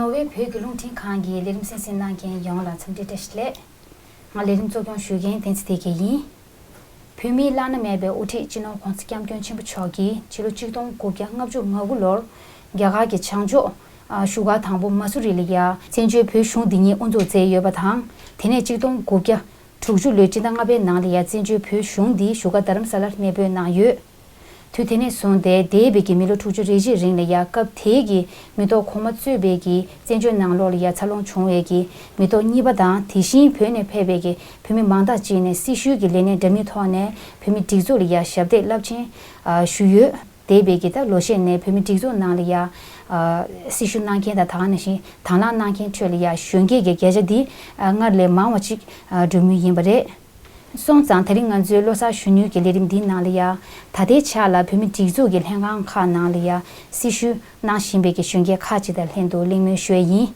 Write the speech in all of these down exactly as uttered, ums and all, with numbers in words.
ནོར་ཝེ་བོད་ཀྱི་རླུང་འཕྲིན་ཁང་གི་ལས་རིམ་གསན་གཟིགས་གནང་མཁན་ཡོངས་ལ་འཚམས་འདྲི་བཀྲ་ཤིས་བདེ་ལེགས། ང་ལས་རིམ་གཙོ་སྐྱོང་ཞུ་མཁན་བསྟན་འཛིན་བདེ་སྐྱིད་ཡིན། བོད་མིའི་བླ་ན་མེད་པའི་དབུ་ཁྲིད་སྤྱི་ནོར་༧གོང་ས་༧སྐྱབས་མགོན་ཆེན་པོ་མཆོག་གིས་ཕྱི་ལོ་གཅིག་སྟོང་དགུ་བརྒྱ་ལྔ་བཅུ་ང་དགུ་ལོར་རྒྱ་གར་གྱི་བྱང་ཕྱོགས་བཞུགས་སྒར་དང་པོ་མ་སུ་རི་ལ་ཡ་བཙན་བྱོལ་བོད་གཞུང་འདི་ཉིད་དབུ་འཛུགས་མཛད་ཡོད་པ་དང་། དེ་ནས་གཅིག་སྟོང་དགུ་བརྒྱ་དྲུག་ཅུ་ལོའི་སྤྱི་ཟླ་ལྔ་པའི་ནང་ལ་ཡ་བཙན་བྱོལ་བོད་གཞུང་འདིའི་བཞུགས་སྒར་རྡ་རམ་ས་ལར་གནས་སྤོས་གནང་ཡོད། དུས་དེ་ནས་བཟུང་སྟེ་འདས་པའི་གི་མི་ལོ་དྲུག་ཅུ་རེ་གཅིག་རིང་ལ་ཡ་སྐབས་དེའི་གི་མི་ཐོག་གོང་མ་གཙོས་པའི་གི་བཙན་བྱོལ་ནང་ལོགས་ལ་ཡ་འཚར་ལོངས་བྱུང་བའི་གི་མི་ཐོག་གཉིས་པ་དང་། དེ་བཞིན་བོད་ནས་ཕེབས་པའི་གི་བོད་མི་མང་དག་ཅིག་ནས་སྲི་ཞུའི་གི་ལས་གནས་འདྲ་མིན་ཐོག་ནས་བོད་མི་སྒྲིག་འཛུགས་ལ་ཡ་ཞབས་འདེགས་རླབས་ཆེན་ཨ་ཞུས་ཡོད། འདས་པའི་གི་ད་ལོ་ཤས་ནས་བོད་མི་སྒྲིག་འཛུགས་ནང་ལ་ཡ་ཨ་སྲི་ཞུ་གནང་མཁན་དང་། ད་ག་ནང་བཞིན་དང་བླངས་གནང་མཁན་ཁྲོད་ལ་ཡ་གཞོན་སྐྱེས་ཀྱི་བརྒྱ་ཆ་འདི་ཨ་སྔར་ལས་མང་བ་ཅིག་ཨ་འགྲོ་མུས་ཡིན་པ་རེད། སོང་ཙང་ད་རིང་ང་ཚོའི་ལོ་གསར་གཞོན་ནུའི་གི་ལས་རིམ་འདིའི་ནང་ལ་ཡ། ད་ལྟའི་ཆར་ལ་བོད་མི་སྒྲིག་འཛུགས་ཀྱི་ལྷན་ཁང་ཁག་ནང་ལ་ཡ་སྲི་ཞུ་གནང་བཞིན་པའི་གི་གཞོན་སྐྱེས་ཁག་ཅིག་དང་ལྷན་དུ་གླེང་མོལ་ཞུ་ཡ་ཡིན།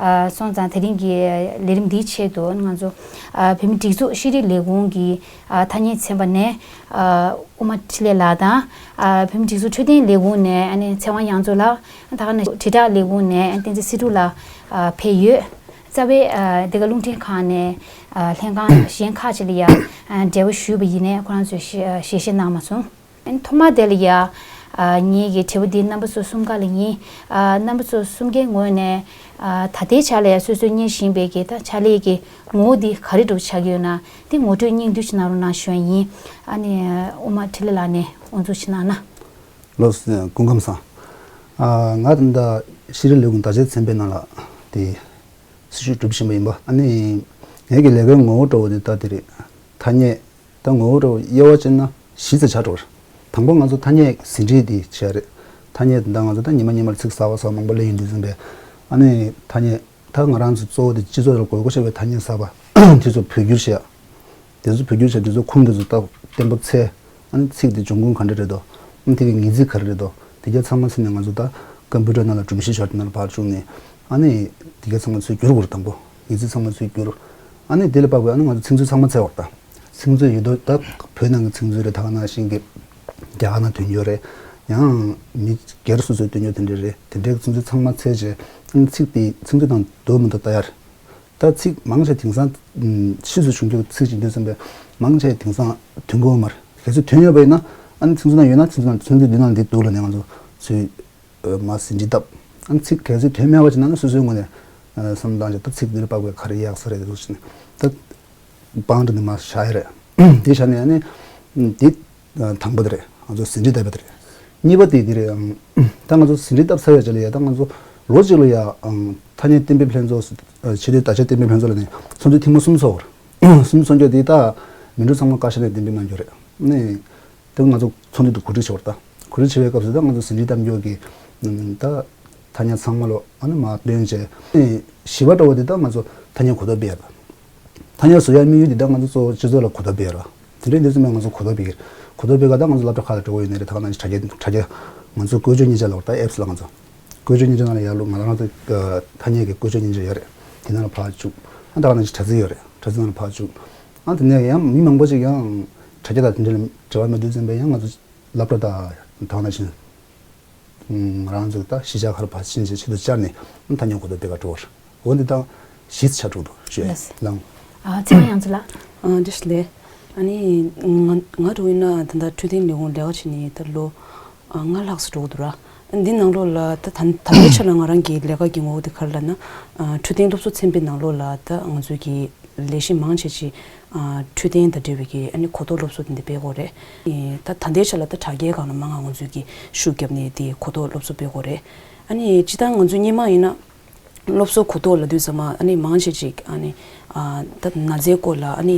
ཨ་སོང་ཙང་ད་རིང་གི་ལས་རིམ་འདིའི་ཆེད་དུ་ང་ཚོ་ཨ་བོད་མི་སྒྲིག་འཛུགས་ཤེས་རིག་ལས་ཁུངས་ཀྱི་ཨ་ཐ་སྙད་ཚན་པ་ནས་ཨ་དབུ་མ་འཕྲིན་ལས་ལགས་དང་། ཨ་བོད་མི་སྒྲིག་འཛུགས་འཕྲོད་བསྟེན་ལས་ཁུངས་ནས་ཨ་ནི་ཚེ་དབང་དབྱངས་མཚོ་ལགས། ད་ག་ནང་བཞིན་དྲིལ་བསྒྲགས་ལས་ཁུངས་ནས་ཨ་བསྟན་འཛིན་སྲིད་སྒྲུབ་ལགས་ཨ་ཕེབས་ཡོད། རྩ་བའི་ཨ་འདི་ག་རླུང་འཕྲིན་ཁང་ནས་ཨ་ལྷན་ཁང་གཞན་ཁག་ཅིག་ལ་ཡ་ཨ་འབྲེལ་བ་ཞུས་པ་ཡིན་ནའི་ཁོ་རང་ཚོས་ཞལ་ཞལ་བཞེས་གནང་མ་སོང་། ཨ་ནི་ཐོག་མར་དེ་ལ་ཡ་ཨ་ངེད་ཀྱི་དྲི་བ་འདི་རྣམ་པ་ཚོ་གསུམ་ཀ་ལ་ཡིན། ཨ་རྣམ་པ་ཚོ་གསུམ་ཀའི་ངོས་ནས་ཨ་ད་ལྟའི་ཆ་ལ་ཡ་སོ་སོས་གཉེར་བཞིན་པའི་གི་ད་ཕྱག་ལས་ཀྱི་ངོ་བོ་འདི་ག་རེ་འདྲ་བོ་ཆགས་ཀྱི་ཡོད་ན། འདི་ངོ་སྤྲོད་སྙིང་བསྡུས་ཅིག་གནང་རོགས་གནང་ཞུ་ཡ་ཡིན། ཨ་ནི་དབུ་མ་འཕྲིན་ལས་ལགས་ནས་དབུ་འཛུགས་ཅིག་གནང་ན། ལགས་སོ། སྐུ་ཁམས་བཟང་། ཨ་ང་ད་ལྟ་ཤེས་རིག་ལས་ཁུངས་བརྡ་ཆད་ཚན་པའི་ནང་ལ་དེ་སྲི་ཞུ་སྒྲུབ་བཞིན་པ་ཡིན་པ། ཨ་ནི་ངེད་ཀྱི་ལས་ཀའི་ངོ་བོ་འདྲ་བོ་དེ་ད་དེ་རེད། ཐ་སྙད་ད་ངོ་བོ་འདྲ་བོ་དབྱེ་བ་ཕྱེ་ན་བཞི་ཙམ་ཆགས་འགྲོ་གི་རེད། དང་པོ་ང་ཚོ་ཐ་སྙད་ཟིན་བྲིས་དེ་བྱས་རེད། ཐ་སྙད་དེ་ད་ང་ཚོ་ད་ཉི་མ་ཉི་མར་ཚིག་གསར་པ་གསར་པ་མང་པོ་གླེང་ཡོང་དུས་ཙམ་པས། ཨ་ནི་ཐ་སྙད་ད་ང་རང་ཚོ་གཙོ་བོ་དེ་སྤྱི་ཚོགས་ལ་དགོས་མཁོ་ཆེ་བའི་ཐ་སྙད་གསར་པ་དེ་ཚོ་བོད་བསྒྱུར་བྱས། དེ་ཚོ་བོད་བསྒྱུར་བྱས། དེ་ཚོ་ཁུངས་དེ་ཚོ་ད་བརྟན་པོ་འཚོལ། ཨ་ནི་ཚིག་དེ་འབྱུང་ཁུངས་ག་འདྲ་རེད་དོ། ཨ་ནི་དེ་གི་ངེས་ཚིག་ག་རེ་རེད་དོ། དེ་ག་ཚང་མ་འཚོལ་ནས་ང་ཚོ་ད་ཀམ་པུ་ཊར་ནང་ལ་སྒྲོམ་གཞི་བཞག་དེ་ནང་ལ་ཕར་བཅུག་ནས། ཨ་ནི་དེ་ག་ཚང་མ་ཚུར་བསྒྱུར་དགོས་རེད། དང་པོ་ངེས་ཚིག་ཚང་མ་ཚུར་བསྒྱུར། ཨ་ནི་དེ་ལ་དཔག་པའི་ཨ་ནི་ང་ཚོ་ཚིག་མཛོད་ཚང་མ་འཚོལ་བ་དང་། ཚིག་མཛོད་ཡོད་དོ། ད་བོད་ནང་གི་ཚིག་མཛོད་རེད། ད་ག་ནང་བཞིན་གྱི་རྒྱ་གར་ནང་དོན་གཅོད་རེད། ཡང་མི་སྒེར་སོ་སོའི་དོན་གཅོད་དེ་འདྲ་རེད། དེ་འདྲའི་ཚིག་མཛོད་ཚང་མ་འཚོལ་བྱས། ཨ་ནི་ཚིག་དེ་ཚིག་མཛོད་དང་འདོད་མི་འདོད་ལྟ་ཡ་རེད། ད་ཚིག་མང་ཆེ་དེང་སང་ཕྱིས་སུ་བྱུང་རྒྱུ་ཚིག་ཅིག་འདོད་བསམ་པས་མང་ཆེ་དེང་སང་ཐོན་གྱི་ཡོད་མ་རེད། གལ་སྲིད་ཐོན་ཡོད་པ་ཡིན་ན་ཨ་ནི་ཚིག་མཛོད་ནང་ཡོད་ན་ཚིག་མཛོད་ནང་ཚིག་མཛོད་འདི་ནང་འདི་འདུག་ལབ་ནས་ང་ཚོ་ཚུར་མར་ཟིན་བྲིས་བཏབ། ཨ་ནི་ཚིག་གལ་སྲིད་ཐོན་མེད་པ་ཅིག་ན་ནི་སོ་སོའི་ངོས་ནས་བསམ་བློ་བཏང་བྱས། ད་ཚིག་འདིར་དཔག་པའི་ག་རེ་ཡག་ས་རེད་འདུག་ཟེར་ནས་ད་དཔང་སྒྲིག་ནས་མར་བཞག་ཡ་རེད། དེ་བཞག་ནས་ཨ་ནི་འདི། དང་པོ་དེ་རེད། ང་ཚོ་ཟིན་བྲིས་བཏབ་པ་དེ་རེད། གཉིས་པ་དེ་འདི་རེད། ཨང་། ད་ང་ཚོ་ཟིན་བྲིས་བཏབ་ཚར་བའི་རྗེས་ལ་ཡ་ད་ང་ཚོ་ལོ་གཅིག་ལ་ཡ་ཨང་། ཐ་སྙད་གཏན་འབེབས་ལྷན་ཚོགས། ཆེས་མཐོའི་བརྡ་ཆད་གཏན་འབེབས་ལྷན་ཚོགས་ལ་ནས་ཚོགས་འདུ་ཐེངས་མ་གསུམ་ཚོགས་པ་རེད། གསུམ་ཚོགས་རྒྱུ་དེ་ད་མི་འགྲོ་ཚང་མ་བཀའ་ཤག་ནས་གཏན་འབེབས་གནང་རྒྱུ་རེད། ནས་དེ་ང་ཚོ་ཚོགས་འདུ་དེ་གོ་སྒྲིག་བྱས་པ་རེད། ད་གོ་སྒྲིག་བྱེད་པའི་སྐབས་སུ་ད་ང་ཚོ་ཟིན་བྲིས་བཏབ་རྒྱུ་གི་ད། ཐ་སྙད་ཚང་མ་ལོ་ཨ་ནི་མར་བཏོན་བྱས། བཞི་པ་འདྲ་བོ་དེ་ད་ང་ཚོ་ཐ་སྙད་གོ་རྟོགས་སྤེལ་ཡ་རེད། ཐ་སྙད་བཟོ་ཡ་དམིགས་ཡུལ་དེ་ད་ང་ཚོ་གཙོ་བོ་སྤྱི་ཚོགས་ལ་གོ་རྟོགས་སྤེལ་ཡ་རེད། དེ་འདྲའི་འདི་ཚོ་མིན་ང་ཚོ་གོ་རྟོགས་སྤེལ་གི་རེད། གོ་རྟོགས་སྤེལ་ག་ད་ང་ཚོ་སློབ་གྲྭ་ཁག་ལ་འགྲོ་གི་ཡོད་ནི་རེད། ད་ག་ནང་བཞིན་དྲ་རྒྱ་དྲ་རྒྱ་ང་ཚོ་བཀོལ་སྤྱོད་མཉེན་ཆས་ལབ་རེད། ད་ཨེབ་སི་ལབ། ང་ཚོ་བཀོལ་སྤྱོད་མཉེན་ཆས་ནང་ལ་ཡར་ལོ་ང་རང་ཚོ་ཐ་སྙད་ཀྱི་བཀོལ་སྤྱོད་མཉེན་ཆས་ཡོད་རེད། དེ་ནང་ལ་ཕར་བཅུག་ཨ་ད་ག་ནང་བཞིན་དྲ་ཚིགས་ཡོད་རེད། དྲ་ཚིགས་ནང་ལ་ཕར་བཅུག་ཨ་དེ་ནས་ཡང་མི་མང་པོ་ཅིག་ཡང་དྲ་རྒྱ་དང་དེ་འདྲ་ལ་འབྲེལ་བ་མེད་དུས་ཙམ་པས་ཡང་ང་ཚོ་སློབ་གྲྭ་དང་ད་ག་ནང་བཞིན། ང་རང་ཚོ་ད་གཞིས་ཆགས་ཁག་ལ་ཕར་ཕྱིན་བྱས་ཆེད་དུ་བཅར་ནས་ཐ་སྙད་གོ་རྟོགས་སྤེལ་ག་འགྲོ་བར། འོ་འདི་དང་གཞིས་ཆགས་དྲུག་ཏུ་ཞུ་ཡ་ལགས། ཨ་ཚེ་དབང་དབྱངས་མཚོ་ལགས། ཨ་བཀྲ་ཤིས་བདེ་ལེགས། ཨ་ནི་ང་ང་འདྲ་བོ་ཡིན་ན་ད་ལྟ་འཕྲོད་བསྟེན་ལས་ཁུངས་ལས་ཀ་བྱེད་ནས་ད་ལོ་ཨ་ལྔ་ལྷག་ཙམ་འགྲོ་གི་འདུག་ར། འདི་ནང་ལོགས་ལ་ད་ད་ད་ལྟའི་ཆ་ལ་ང་རང་གི་ལས་ཀ་གི་ངོ་བོ་དེ་ག་རེ་ལབ་ན། ཨ་འཕྲོད་བསྟེན་སློབ་གསོ་ཚན་པའི་ནང་ལོགས་ལ་ད་ང་ཚོའི་གི་ལས་གཞི་མང་ཆེ་ཆེ་ཨ་འཕྲོད་བསྟེན་དང་འབྲེལ་བའི་གི་ཨ་ནི་གོ་རྟོགས་སློབ་གསོ་དེ་འདྲ་སྤེལ་གྱི་ཡོད་རེད། ཨེ་ད་ད་ལྟའི་ཆ་ལ་ད་དྲ་རྒྱའི་སྒང་ལ་མང་ང་ང་ཚོས་ཀྱི་ཤུགས་བརྒྱབ་ནས་དེ་གོ་རྟོགས་སློབ་གསོ་སྤེལ་གྱི་ཡོད་རེད། ཨ་ནི་སྤྱིར་བཏང་ང་ཚོ་སྔོན་མ་ཡིན་ན་སློབ་གསོ་གོ་རྟོགས་ལབ་དུས་ཙམ་པ་ཨ་ནི་མང་ཆེ་ཅིག་ཨ་ནི་ཨ་ད་ན་ཚའི་སྐོར་ལ་ཨ་ནི་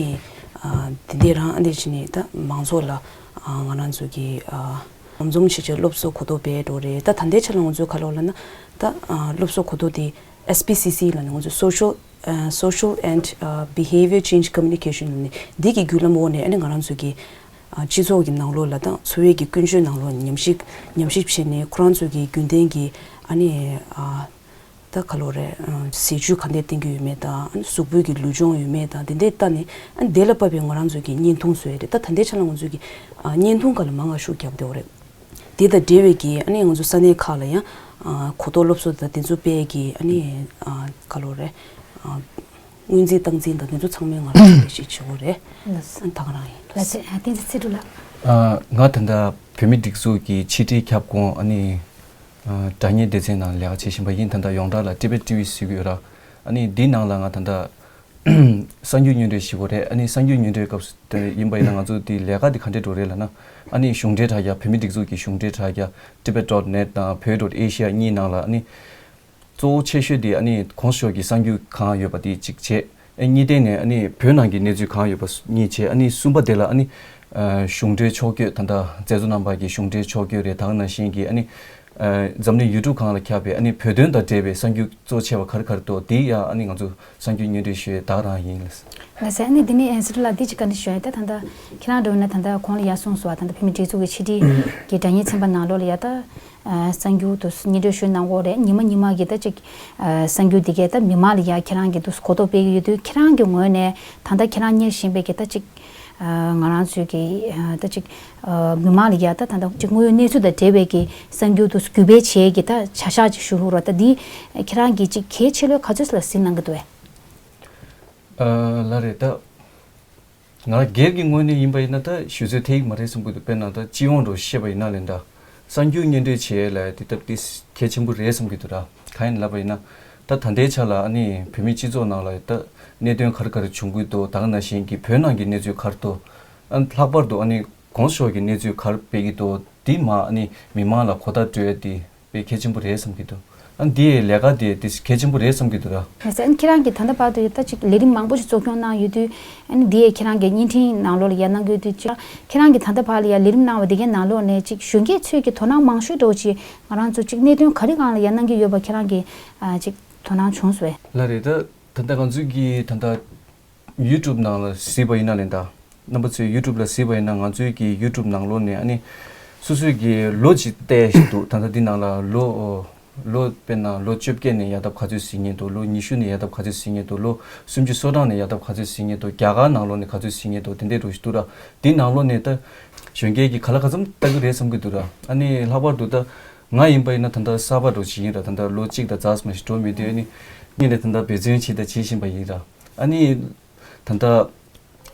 ཨ་དེ་འདྲ་རང་ཨ་ནི་བྱས་ནས་ད་མང་ཚོགས་ལ་ཨ་ང་རང་ཚོ་གི་ཨ་འཛོམས་འཛོམས་བྱས་བྱས་སློབ་གསོ་གོ་རྟོགས་སྤེལ་འགྲོ་རེད། ད་ད་ལྟའི་ཆ་ལ་ང་ཚོས་ག་རེ་ལབ་ན་ད་ཨ་སློབ་གསོ་གོ་རྟོགས་དེ་S B C C ལབ་ནས་ང་ཚོ་Social ཨ་Social and ཨ་Behavior Change Communication ལབ་ནས་འདི་གི་བརྒྱུད་ལམ་འོག་ནས་ཨ་ནི་ང་རང་ཚོ་གི་ཨ་སྤྱི་ཚོགས་ཀྱི་ནང་ལོགས་ལ་དང་འཚོ་བའི་གི་ཀུན་སྤྱོད་ནང་ལོགས་ཉམས་ཞིབ་ཉམས་ཞིབ་བྱས་ནས་ཁོ་རང་ཚོ་གི་རྒྱུན་ལྡན་གྱི་ཨ་ནི་ཨ་ད་ག་ལབ་རེད། ཨ་ཟས་བཅུད་ག་འདྲས་བསྟེན་གྱི་ཡོད་མེད་དང་། ཨ་ནི་གཟུགས་པོའི་གི་ལུས་སྦྱོང་ཡོད་མེད་དང་། དེ་འདྲས་ལྟ་ནས་ཨ་ནི་དེ་ལ་བབས་པའི་ང་རང་ཚོ་གི་བརྙན་ཐུང་བཟོ་ཡ་རེད། ད་ད་ལྟའི་ཆ་ལ་ང་ཚོ་གི་ཨ་བརྙན་ཐུང་སྒང་ལ་མང་ང་ཤུགས་བརྒྱབ་བསྡད་ཡོད་རེད། དེ་དང་འབྲེལ་བའི་གི་ཨ་ནི་ང་ཚོ་ས་གནས་ཁག་ལ་ཡང་ ཨ་གོ་རྟོགས་སློབ་གསོ་དང་དེ་ཚོ་སྤེལ་གྱི་ཨ་ནི་ཨ་ག་ལོ་རེད། ཨ་སྔོན་རྩིས་སྟངས་འཛིན་དང་དེ་ཚོ་ཚང་མའི་ང་རང་ཚོ་ལས་གཞི་བྱེད་དགོས་རེད། ལགས་སོ། ཨ་ད་ག་རང་ཡིན། ལགས་སོ། ཨ་བསྟན་འཛིན་ཚེ་སྒྲུབ་ལགས། ཨ་ང་ད་ལྟ་བོད་མིའི་སྒྲིག་འཛུགས་ཀྱི་ཕྱི་དྲིལ་ཁྱབ་ཁོངས་ཨ་ནི་ཨ་དྲ་བརྙན་སྡེ་ཚན་ནང་ལས་ཀ་བྱེད་བཞིན་པ་ཡིན། ད་ལྟ་ཡོངས་གྲགས་ལ་Tibet TV ཟེར་གྱི་ཡོད་ར། ཨ་ནི་འདིའི་ནང་ལ་ང་ད་ལྟ་གསར་འགྱུར་སྙན་སྒྲོན་ཞུ་དགོས་རེད། ཨ་ནི་གསར་འགྱུར་སྙན་སྒྲོན་སྐབས་སུ་དེ་ཡིན་པ་ཡིན་ན་ང་ཚོ་དེ་ལས་ཀ་དེ་ག་འདྲས་འགྲོ་རེད་ལབ་ན། ཨ་ནི་གཞུང་འབྲེལ་དྲ་རྒྱ་བོད་མིའི་སྒྲིག་འཛུགས་ཀྱི་གཞུང་འབྲེལ་དྲ་རྒྱ་Tibet dot net དང་བོད་dot Asia གཉིས་ནང་ལ་ཨ་ནི་གཙོ་བོ་ཆེ་ཤོས་དེ་ཨ་ནི་༸གོང་ས་མཆོག་གི་གསར་འགྱུར་གང་ཡོད་པ་དེ་གཅིག་བྱས། ཨ་གཉིས་ལྡན་ནས་ཨ་ནི་བོད་ནང་གི་གནས་ཚུལ་གང་ཡོད་པ་གཉིས་བྱས། ཨ་ནི་གསུམ་པ་དེ་ལ་ཨ་ནི་གཞུང་འབྲེལ་ཕྱོགས་བསྐྱོད་ད་ལྟ་མཛད་གཙོ་རྣམ་པ་གི་གཞུང་འབྲེལ་ཕྱོགས་བསྐྱོད་རེད། ད་ག་ནང་བཞིན་གྱི་ཨ་ནི་འཛམ་གླིང་ཡུལ་གྲུ་གང་ལ་ཁྱབ་པའི་ཨ་ནི་བོད་དོན་དང་འབྲེལ་བའི་གསར་འགྱུར་གཙོ་ཆེ་བ་ག་རེ་ག་རེ་འདུག་དེ་ཡང་ཨ་ནི་ང་ཚོ་གསར་འགྱུར་སྙན་སྒྲོན་ཞུ་ཡས་ད་ག་རང་ཡིན་ལགས། ལགས་སོ། ཨ་ནི་འདི་ནས་ཨེན་སི་ཊི་ལ་འདི་ཅིག་བཀའ་འདྲི་ཞུ་ཡས། ད་ད་ལྟ་ཁྱེད་རང་འདྲ་བོ་ན་ད་ལྟ་གོང་ལ་ཡར་གསུངས་སོང་བ། ད་ལྟ་བོད་མི་སྒྲིག་འཛུགས་ཀྱི་ཕྱི་དྲིལ་གྱི་དྲ་བརྙན་ཚན་པ་ནང་ལོགས་ལ་ཡ་ད་གསར་འགྱུར་དུ་སྙན་སྒྲོན་ཞུ་གནང་གི་ཡོད་རེད། ཉི་མ་ཉི་མ་གི་ད་ཅིག་གསར་འགྱུར་འདི་གས་ད་མི་མང་ལ་ཡ་ཁྱེད་རང་གི་དུ་གོ་རྟོགས་སྤེལ་གྱི་ཡོད་དུས། ཁྱེད་རང་གི་ངོས་ནས་ད་ལྟ་ཁྱེད་རང་གཉེར་བཞིན་པའི་གི་ད་ཅིག་ང་རང་ཚོའི་གི་ད་ཅིག་མི་མང་ལ་ཡ་ད་ད་ད་ཅིག་དངོས་ཡོད་གནས་ཚུལ་དང་འབྲེལ་བའི་གི་གསར་འགྱུར་དུ་བརྒྱུད་སྤེལ་བྱེད་ཀྱི་ད་བྱ་གཞག་ཅིག་ཞུ་ཧུ་རོ། ད་འདི་ཁྱེད་རང་གི་ཅིག་གལ་ཆེ་ལོས་ག་ཚོད་ལ་གཟིགས་གནང་གི་འདུག་བས། ལ་རེད་ད། ང་སྒེར་གྱི་ངོས་ནས་ཡིན་པ་ཡིན་ན་ད་ཞུ་ཚོད་ཐེབས་ཀྱི་མ་རེད་བསམ་གྱི་འདུག་དཔེར་ན་ད་སྤྱི་ཡོངས་འགྲོ་བཤད་པ་ཡིན་ན་ལན་ད་གསར་འགྱུར་སྙན་སྒྲོན་བྱེད་ཡས་ལ་དེ་སྟབས་དེ་གལ་ཆེན་པོ་རེད་བསམ་གྱི་འདུག་ར། གང་ཡིན་ལབ་པ་ཡིན་ན་ད་ད་ལྟའི་ཆ་ལ་ཨ་ནི་བོད་མིའི་སྤྱི་ཚོགས་ནང་ལ་ད་གནད་དོན་ག་རེ་ག་རེ་བྱུང་གི་འདུག་ད་ག་ནང་བཞིན་གྱི་བོད་ནང་གི་གནས་ཚུལ་ག་རེ་འདུག་ཨ་ལྷག་པར་དུ་ཨ་ནི་༸གོང་ས་མཆོག་གི་གནས་ཚུལ་ག་རེ་སྤེལ་གྱི་འདུག་དེ་མ་ཨ་ནི་མི་མང་ལ་གོ་བརྡ་སྤྲོད་ཡས་དེ། དཔེ་གལ་ཆེན་པོ་རེད་བསམ་གྱི་འདུག་ཨ་འདི་ལས་ཀ་དེ་དེ་གལ་ཆེན་པོ་རེད་བསམ་གྱི་འདུག་ར། ཡ་ཟེར། ཨ་ཁྱེད་རང་གིས་ད་ལྟ་བར་དུ་ད་ཅིག་ལས་རིམ་མང་པོ་ཞིག་གཙོ་སྐྱོང་གནང་ཡོད་དུས། ཨ་ནི་འདི་ཡས་ཁྱེད་རང་གི་བརྙན་འཕྲིན་ནང་ལོགས་ལ་ཡར་གནང་གི་ཡོད་དུས། ཅིག་ཁྱེད་རང་གིས་ད་ལྟ་བར་ལ་ཡར་ལས་རིམ་གནང་བ་འདི་གའི་ནང་ལོགས་ནས་ཅིག་གཞོན་སྐྱེས་ཚོས་ཀྱི་དོ་སྣང་མང་ཤོས་འདྲ་བོ་ཅིག་ང་རང་ཚོ་ཅིག་གནད་དོན་ག་རེ་སྒང་ལ་ཡར་གནང་གི་ཡོད་པ་ཁྱེད་རང་གིས་ཨ་ཅིག་དོ་སྣང་བྱུང་སོང་བས། ལགས་རེད། ད་ད་ལྟ་ང་ཚོའི་གི་ད་ལྟ་ཡུ་ཊུབ་ནང་ལ་གཟིགས་པ་ཡིན་ན་ལན་ད། རྣམ་པ་ཚོས་ཡུ་ཊུབ་ལ་གཟིགས་པ་ཡིན་ན་ང་ཚོའི་གི་ཡུ་ཊུབ་ནང་ལོགས་ནས་ཨ་ནི་སོ་སོའི་གི་ལོ་གཅིག་བལྟས་ཤིག་འདུག་ད་ལྟ་འདི་ནང་ལ་ལོ་ལོ་དཔེར་ན་ལོ་བཅོ་བརྒྱད་ནས་ཡར་ལྡབ་ག་ཚོད་གཟིགས་མཁན་འདུག་ལོ་ཉི་ཤུ་ནས་ཡར་ལྡབ་ག་ཚོད་གཟིགས་མཁན་འདུག་ལོ་སུམ་ཅུ་སོ་གྲངས་ནས་ཡར་ལྡབ་ག་ཚོད་གཟིགས་མཁན་འདུག་རྒྱ་གར་ནང་ལོགས་ནས་ག་ཚོད་གཟིགས་མཁན་འདུག་དེ་འདྲའི་འདྲ་བོ་ཞིག་འདུག་ར། འདི་ནང་ལོགས་ནས་ད་གཞོན་སྐྱེས་ཀྱི་ག་ལ་ག་ཚོད་ལྟ་གི་རེད་བསམ་གི་འདུག་ར། ཨ་ནི་ལྷག་པར་དུ་ད་ང་ཡིན་པ་ཡིན་ན་ད་ལྟ་གསར་པ་འདྲ་བོ་ཞིག་ཡིན་ར། ད་ལྟ་ལོ་གཅིག་དང་ཟླ་ཙམ་ཞིག་འགྲོ་མེད་དུས་ཨ་ནི་སྔོན་ནས་ད་ལྟ་འབད་བརྩོན་བྱས་དང་བྱེད་བཞིན་པ་ཡིན་ར། ཨ་ནི། ད་ལྟ་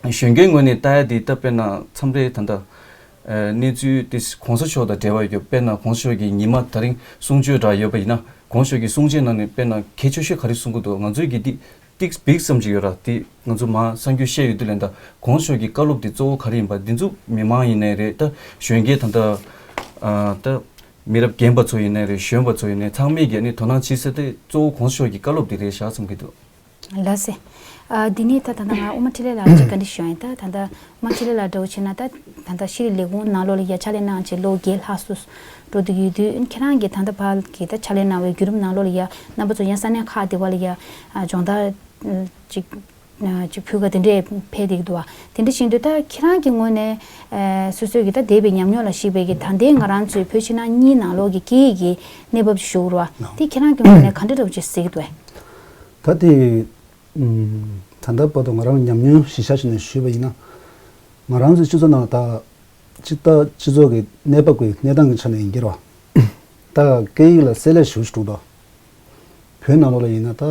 གཞོན་སྐྱེས་ངོས་ནས་ལྟ་ཡ་དེ་ད་དཔེར་ན་མཚམས་རེ་ད་ལྟ་ཨ་གནས་ཚུལ་དེ་༸གོང་ས་མཆོག་དང་འབྲེལ་བ་ཡོད། དཔེར་ན་༸གོང་ས་མཆོག་གིས་ཉི་མ་ད་རིང་གསུང་ཆོས་འདྲ་ཡོད་པ་ཡིན་ན་༸གོང་ས་མཆོག་གི་གསུང་ཆོས་ནང་ནས་དཔེར་ན་གལ་ཆེ་ཤོས་ག་རེ་གསུང་གི་འདུག་ང་ཚོས་ཀྱི་འདི་ཏིག་འབིགས་ཙམ་ཅིག་ཡོད་ར། དེ་ང་ཚོ་མ་གསར་འགྱུར་བཤད་ཡོད་དུས་ལན་ད་༸གོང་ས་མཆོག་གི་བཀའ་སློབ་དེ་གཙོ་བོ་ག་རེ་ཡིན་པ་འདི་ཚོ་མི་མང་ཡིན་ནའི་རེད། ད་གཞོན་སྐྱེས་ད་ལྟ་ཨ་ད་མི་རབས་རྒན་པ་ཚོ་ཡིན་ནའི་རེད། གཞོན་པ་ཚོ་ཡིན་ནའི་ཚང་མས་ཀྱི་ཨ་ནི་དོ་སྣང་བྱེད་ས་དེ་གཙོ་བོ་༸གོང་ས་མཆོག་གི་བཀའ་སློབ་དེ་རེད་བཞག་བསམ་གྱི་འདུག་ལགས་སེ། ཨ་འདི་ནས་ད་ད་ལྟ་ང་ཨོ་མ་འཕྲིན་ལས་ལགས་ཅིག་བཀའ་འདྲི་ཞུ་ཡིན། ད་ད་ལྟ་ཨོ་མ་འཕྲིན་ལས་ལགས་འདྲ་བོ་བྱས་ན་ད་ད་ལྟ་ཤེས་རིག་ལས་ཁུངས་ནང་ལོགས་ལ་ཡ་ཕྱག་ལས་གནང་བྱས་ལོ་བརྒྱད་ལྷག་སུ་འགྲོ་བསྡད་ཡོད་དུས། ཁྱེད་རང་གིས་ད་ལྟ་བར་གྱི་ད་ཕྱག་ལས་གནང་བའི་བརྒྱུད་རིམ་ནང་ལོགས་ལ་ཡ་རྣམ་པ་ཚོ་ཡང་ས་གནས་ཁག་དེ་བ་ལ་ཡ་ཨ་སྦྱོང་བརྡར་ཅིག་ཅིག་ཕུལ་ག་དེ་འདྲས་ཕེབས་བསྡད་ཀྱི་འདུག་བ། དེ་འདྲ་བཞིན་དུ་ད་ཁྱེད་རང་གི་ངོས་ནས་ཨ་སོ་སོའི་གི་ད་འདས་པའི་ཉམས་མྱོང་ལ་གཞིགས་པའི་གི་ད་ལྟའི་ང་རང་ཚོའི་བོད་ཕྱི་ནང་གཉིས་ནང་ལོགས་ཀྱི་སྐད་ཡིག་གི་གནས་བབ་ཅིག་ཞུ་རོགས། དེ་ཁྱེད་རང་གི་ངོས་ནས་ག་འདྲ་འདྲ་བོ་ཅིག་གཟིགས་འདུག་བས། ད་དེ། ད་ལྟ་བར་དུ་ང་རང་ཉམས་མྱོང་གཞི་བཞག་བྱས་ནས་ཞུས་པ་ཡིན་ན། ང་རང་ཚོའི་སྤྱི་ཚོགས་ནང་ལ་ད་སྤྱི་ད་སྤྱི་ཚོགས་ཀྱི་གནས་བབ་ཀྱི་གནས་སྟངས་ཀྱི་ཆ་ནས་ཡིན་གྱི་རེད་བ། ད་སྐད་ཡིག་ལ་བསྲེ་ལྷད་ཞེ་པོ་ཞིག་འགྲོ་འདུག་བོད་ནང་ལོགས་ལ་ཡིན་ན་ད་